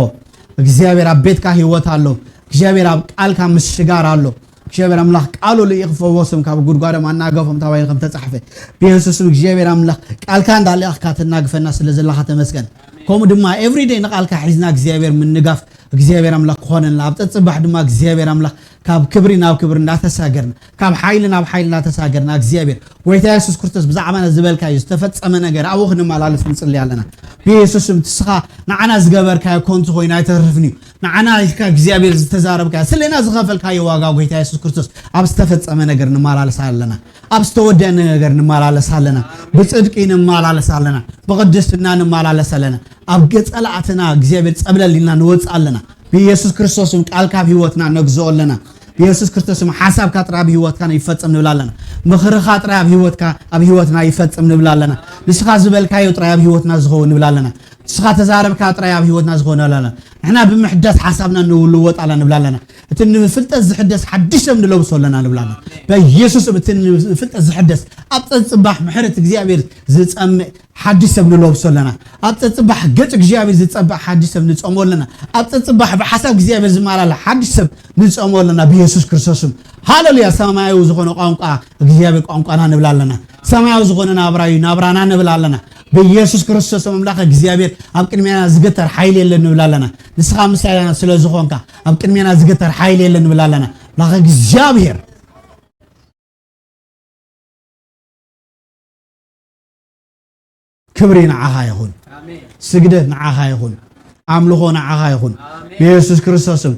እግዚኣብሔር ኣብ ቤትካ ህይወት ኣሎ። እግዚኣብሔር ኣብ ቃልካ ምስጋር ኣሎ። እግዚኣብሔር ኣምላኽ ቃሉ ልኢኽ ፈወሶም ካብ ጉድጓዶም ኣናገፎም ተባሂሉ ከም ተጻሕፈ። ብየሱስም እግዚኣብሔር ኣምላኽ ቃልካ እንዳልኣኽካ ተናግፈና ስለ ዘለኻ ተመስገን። ከምኡ ድማ ኤቭሪደይ ንቃልካ ሒዝና እግዚኣብሔር ምንጋፍ እግዚኣብሔር ኣምላኽ ክኾነልና፣ ኣብ ጸጽባሕ ድማ እግዚኣብሔር ኣምላኽ ካብ ክብሪ ናብ ክብሪ እንዳተሳገርና፣ ካብ ሓይሊ ናብ ሓይሊ እንዳተሳገርና፣ እግዚኣብሔር ጎይታ የሱስ ክርስቶስ ብዛዕባና ዝበልካዮ ዝተፈጸመ ነገር ኣብኡ ክንመላለስ ንጽሊ ኣለና። ብየሱስ ስም ንስኻ ንዓና ዝገበርካዮ ከንቱ ኮይኑ ኣይተርፍን እዩ። ንዓና ኢልካ እግዚኣብሔር ዝተዛረብካዮ፣ ስለና ዝኸፈልካዮ ዋጋ ጎይታ የሱስ ክርስቶስ ኣብ ዝተፈጸመ ነገር ንመላለስ ኣለና። ኣብ ዝተወደነ ነገር ንመላለስ ኣለና። ብጽድቂ ንመላለስ ኣለና። ብቕድስና ንመላለስ ኣለና። ኣብ ገ-፣ ጸላእትና እግዚኣብሔር ጸብለል ኢልና ንወጽእ ኣለና። ብኢየሱስ ክርስቶስም ቃልካ ኣብ ህይወትና ነግዝኦ ኣለና። ብኢየሱስ ክርስቶስም ሓሳብካ ጥራይ ኣብ ህይወትና ይፈጸም ንብል ኣለና። ምኽርኻ ጥራይ ኣብ ህይወትካ፣ ኣብ ህይወትና ይፈጸም ንብል ኣለና። ንስኻ ዝበልካዮ ጥራይ ኣብ ህይወትና ዝኸውን ንብል ኣለና። ንስኻ ተዛረብካ ጥራይ ኣብ ህይወትና ዝኸውን ንብል ኣለና። ንሕና ብምሕዳስ ሓሳብና ንልወጥ ኣለና ንብል ኣለና። እቲ ንፍልጠት ዝሕደስ ሓድሽ ሰብ ንለብሶ ኣለና ንብል ኣለና። በኢየሱስ እቲ ንፍልጠት ዝሕደስ ኣብ ጸጽባሕ ምሕረት እግዚኣብሔር ዝጸምእ ሓድሽ ሰብ ንለብሶ ኣለና። ኣብ ጸጽባሕ ገጽ እግዚኣብሔር ዝጸባእ ሓድሽ ሰብ ንጸሞ ኣለና። ኣብ ጸጽባሕ ብሓሳብ እግዚኣብሔር ዝመላለስ ሓድሽ ሰብ ንጸሞ ኣለና ብኢየሱስ ክርስቶስም። ሃሌሉያ! ሰማያዊ ዝኾነ ቋንቋ እግዚኣብሔር ቋንቋና ንብል ኣለና። ሰማያዊ ዝኾነ ናብራ እዩ ናብራና ንብል ኣለና። ብኢየሱስ ክርስቶስ ኣምላኽ እግዚኣብሔር ኣብ ቅድሜና ዝግተር ሓይሊ የለን ንብል ኣለና። ንስኻ ምሳና ስለ ዝኾንካ ኣብ ቅድሜና ዝግተር ሓይሊ የለን ንብል ኣለና። ኣምላኽ እግዚኣብሔር ክብሪ ንዓኻ ይኹን። ኣሜን። ስግደት ንዓኻ ይኹን። ኣምልኾ ንዓኻ ይኹን። ኣሜን። ብየሱስ ክርስቶስም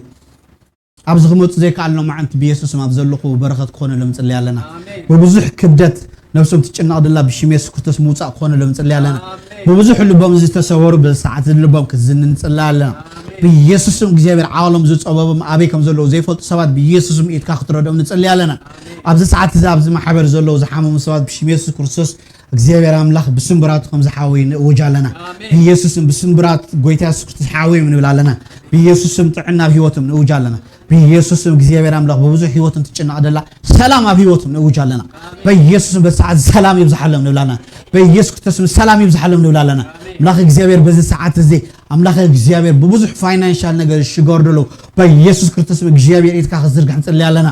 ኣብዚ ክመጹ ዘይከኣልኖም ኣዕንቲ ብየሱስም ኣብ ዘለኹ በረኸት ክኾነሎም ንጽሊ ኣለና። ኣሜን። ብብዙሕ ክብደት ነብሶም ትጭነቕ ደላ ብሽም የሱስ ክርስቶስ ምውጻእ ክኾነሎም ንጽሊ ኣለና። ኣሜን። ብብዙሕ ልቦም ዝተሰበሩ በዚ ሰዓት እዚ ልቦም ክትዝንን ንጽሊ ኣለና። ኣሜን። ብየሱስም እግዚኣብሔር ዓቕሎም ዝጸበቦም ኣበይ ከም ዘለዉ ዘይፈልጡ ሰባት ብየሱስም ኢድካ ክትረድኦም ንጽሊ ኣለና። ኣሜን። ኣብዚ ሰዓት እዚ ኣብዚ ማሕበር ዘለዉ ዝሓመሙ ሰባት ብሽም የሱስ ክርስቶስ እግዚኣብሔር ኣምላኽ ብስምብራቱ ከም ዝሓወዩ ንእውጅ ኣለና። ኣሜን። ብኢየሱስም ብስምብራት ጎይታ የሱስ ክርስቶስ ሓወዮም ንብል ኣለና። ብኢየሱስም ጥዕና ኣብ ህይወቶም ንእውጅ ኣለና። ብኢየሱስም እግዚኣብሔር ኣምላኽ ብብዙሕ ህይወቶም ትጭነቕ ደላ ሰላም ኣብ ህይወቶም ንእውጅ ኣለና። ኣሜን። በኢየሱስም በዚ ሰዓት ሰላም ይብዝሓሎም ንብል ኣለና። በኢየሱስ ክርስቶስም ሰላም ይብዝሓሎም ንብል ኣለና። ኣሜን። ኣምላኽ እግዚኣብሔር በዚ ሰዓት እዚ ኣምላኽ እግዚኣብሔር ብብዙሕ ፋይናንሻል ነገር ዝሽገሩ ዘለዉ በኢየሱስ ክርስቶስም እግዚኣብሔር ኢድካ ክትዝርግሕ ንጽሊ ኣለና።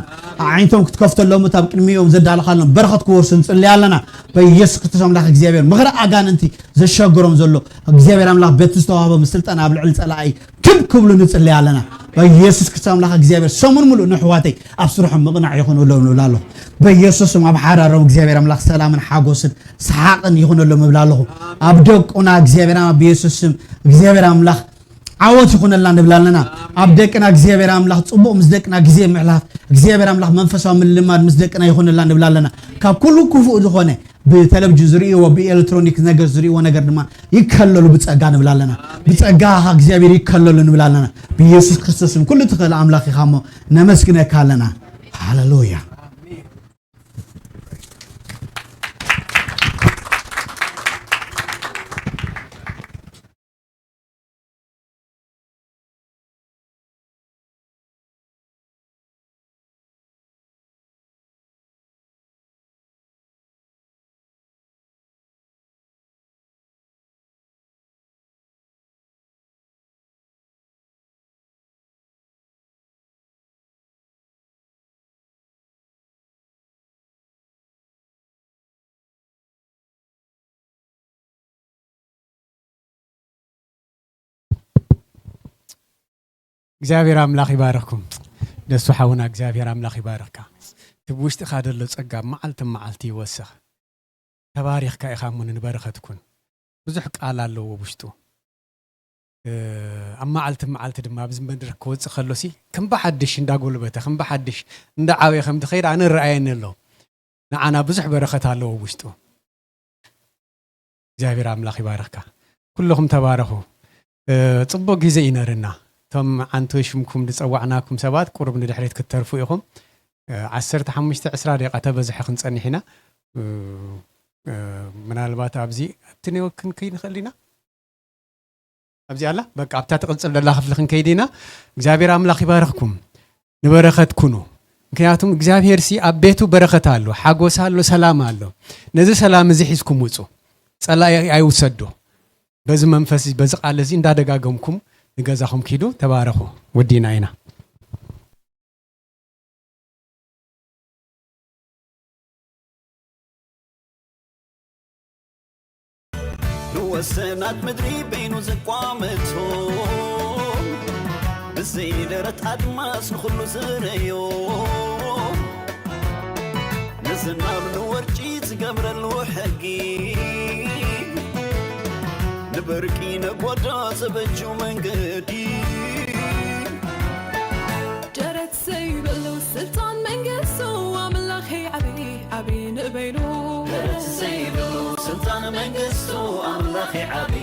ኣዒንቶም ክትከፍተሎም ኣብ ቅድሚኦም ዘዳለኻሎም በረኸት ክወርሱ ንጽሊ ኣለና። በኢየሱስ ክርስቶስ ኣምላኽ እግዚኣብሔር ምኽሪ ኣጋንንቲ ዘሸግሮም ዘሎ እግዚኣብሔር ኣምላኽ በቲ ዝተዋህቦም ስልጣን ኣብ ልዕሊ ጸላኢ ክብ ክብሉ ንጽሊ ኣለና። በኢየሱስ ክርስቶስ ኣምላኽ እግዚኣብሔር ሰሙን ሙሉእ ንሕዋተይ ኣብ ስርሖም ምቕናዕ ይኹንሎም ንብል ኣለኹ። በኢየሱስም ኣብ ሓዳሮም እግዚኣብሔር ኣምላኽ ሰላምን ሓጎስን ሰሓቕን ይኹነሎም እብል ኣለኹ። ኣብ ደቁና እግዚኣብሔር ኣምላኽ ብየሱስ ስም እግዚኣብሔር ኣምላኽ ዓወት ይኹነልና ንብል ኣለና። ኣብ ደቅና እግዚኣብሔር ኣምላኽ ጽቡቕ ምስ ደቅና ግዜ ምሕላፍ እግዚኣብሔር ኣምላኽ መንፈሳዊ ምልማድ ምስ ደቅና ይኹነልና ንብል ኣለና። ካብ ኩሉ ክፉእ ዝኾነ ብቴሌቪዥን ዝርእይዎ ብኤሌክትሮኒክ ነገር ዝርእይዎ ነገር ድማ ይከለሉ ብጸጋ ንብል ኣለና። ብጸጋ እግዚኣብሔር ይከለሉ ንብል ኣለና። ብኢየሱስ ክርስቶስም ኩሉ ትኽእል ኣምላኽ ኢኻ እሞ ነመስግነካ ኣለና። ሃሌሉያ። እግዚኣብሔር ኣምላኽ ይባርኽኩም። ደሱ ሓውና እግዚኣብሔር ኣምላኽ ይባርኽካ። እቲ ብውሽጥኻ ዘሎ ጸጋ መዓልቲ መዓልቲ ይወስኽ። ተባሪኽካ ኢኻ እሞ ንበረኸት ኩን። ብዙሕ ቃል ኣለዎ ውሽጡ። እ፣ ኣብ መዓልቲ መዓልቲ ድማ ኣብዚ መድረኽ ክወጽእ ከሎሲ ከም ብሓድሽ እንዳጎልበተ፣ ከም ብሓድሽ እንዳዓበየ ከም ዝኸይድ ኣነ ይረኣየኒ ኣሎ። ንዓና ብዙሕ በረኸት ኣለዎ ውሽጡ። እግዚኣብሔር ኣምላኽ ይባርኽካ። ኩልኹም ተባረኹ። እ፣ ጽቡቕ ግዜ እዩ ነርና። እቶም ዓንቶ ሽምኩም ዝጸዋዕናኩም ሰባት ቁሩብ ንድሕሪት ክትተርፉ ኢኹም። እ፣ ዓሰርተ ሓሙሽተ ዕስራ ደቂቃ ተበዝሐ ክንጸንሕ ኢና። እ፣ እ፣ ምናልባት ኣብዚ ኣብቲ ኔትወርክ ክንከይድ ንኽእል ኢና። ኣብዚ ኣላ፣ በቃ ኣብታ ትቕጽል ዘላ ክፍሊ ክንከይድ ኢና። እግዚኣብሔር ኣምላኽ ይባርኽኩም። ንበረኸት ኩኑ። ምክንያቱም እግዚኣብሔር ሲ ኣብ ቤቱ በረኸት ኣሎ፣ ሓጎስ ኣሎ፣ ሰላም ኣሎ። ነዚ ሰላም እዚ ሒዝኩም ውጹ። ጸላኢ ኣይውሰዶ። በዚ መንፈስ እዚ፣ በዚ ቃል እዚ እንዳደጋገምኩም ንገዛኹም ኪዱ። ተባረኹ። ወዲና ኢና። ንወሰናት ምድሪ በይኑ ዘቋመቶ፣ ብዘይ ደረት ኣድማስ ንኹሉ ዝረዮ፣ ንዝናብ ንወርጪ ዝገብረሉ ሕጊ፣ ንበርቂ ነጎዳ ዘበጁ መንገዲ። ደረት ዘይብሉ ስልጣን መንግስቱ ኣምላኸይ ዓቢ ዓቢ ንበይኑ። ደረት ዘይብሉ ስልጣን መንግስቱ ኣምላኸይ ዓቢ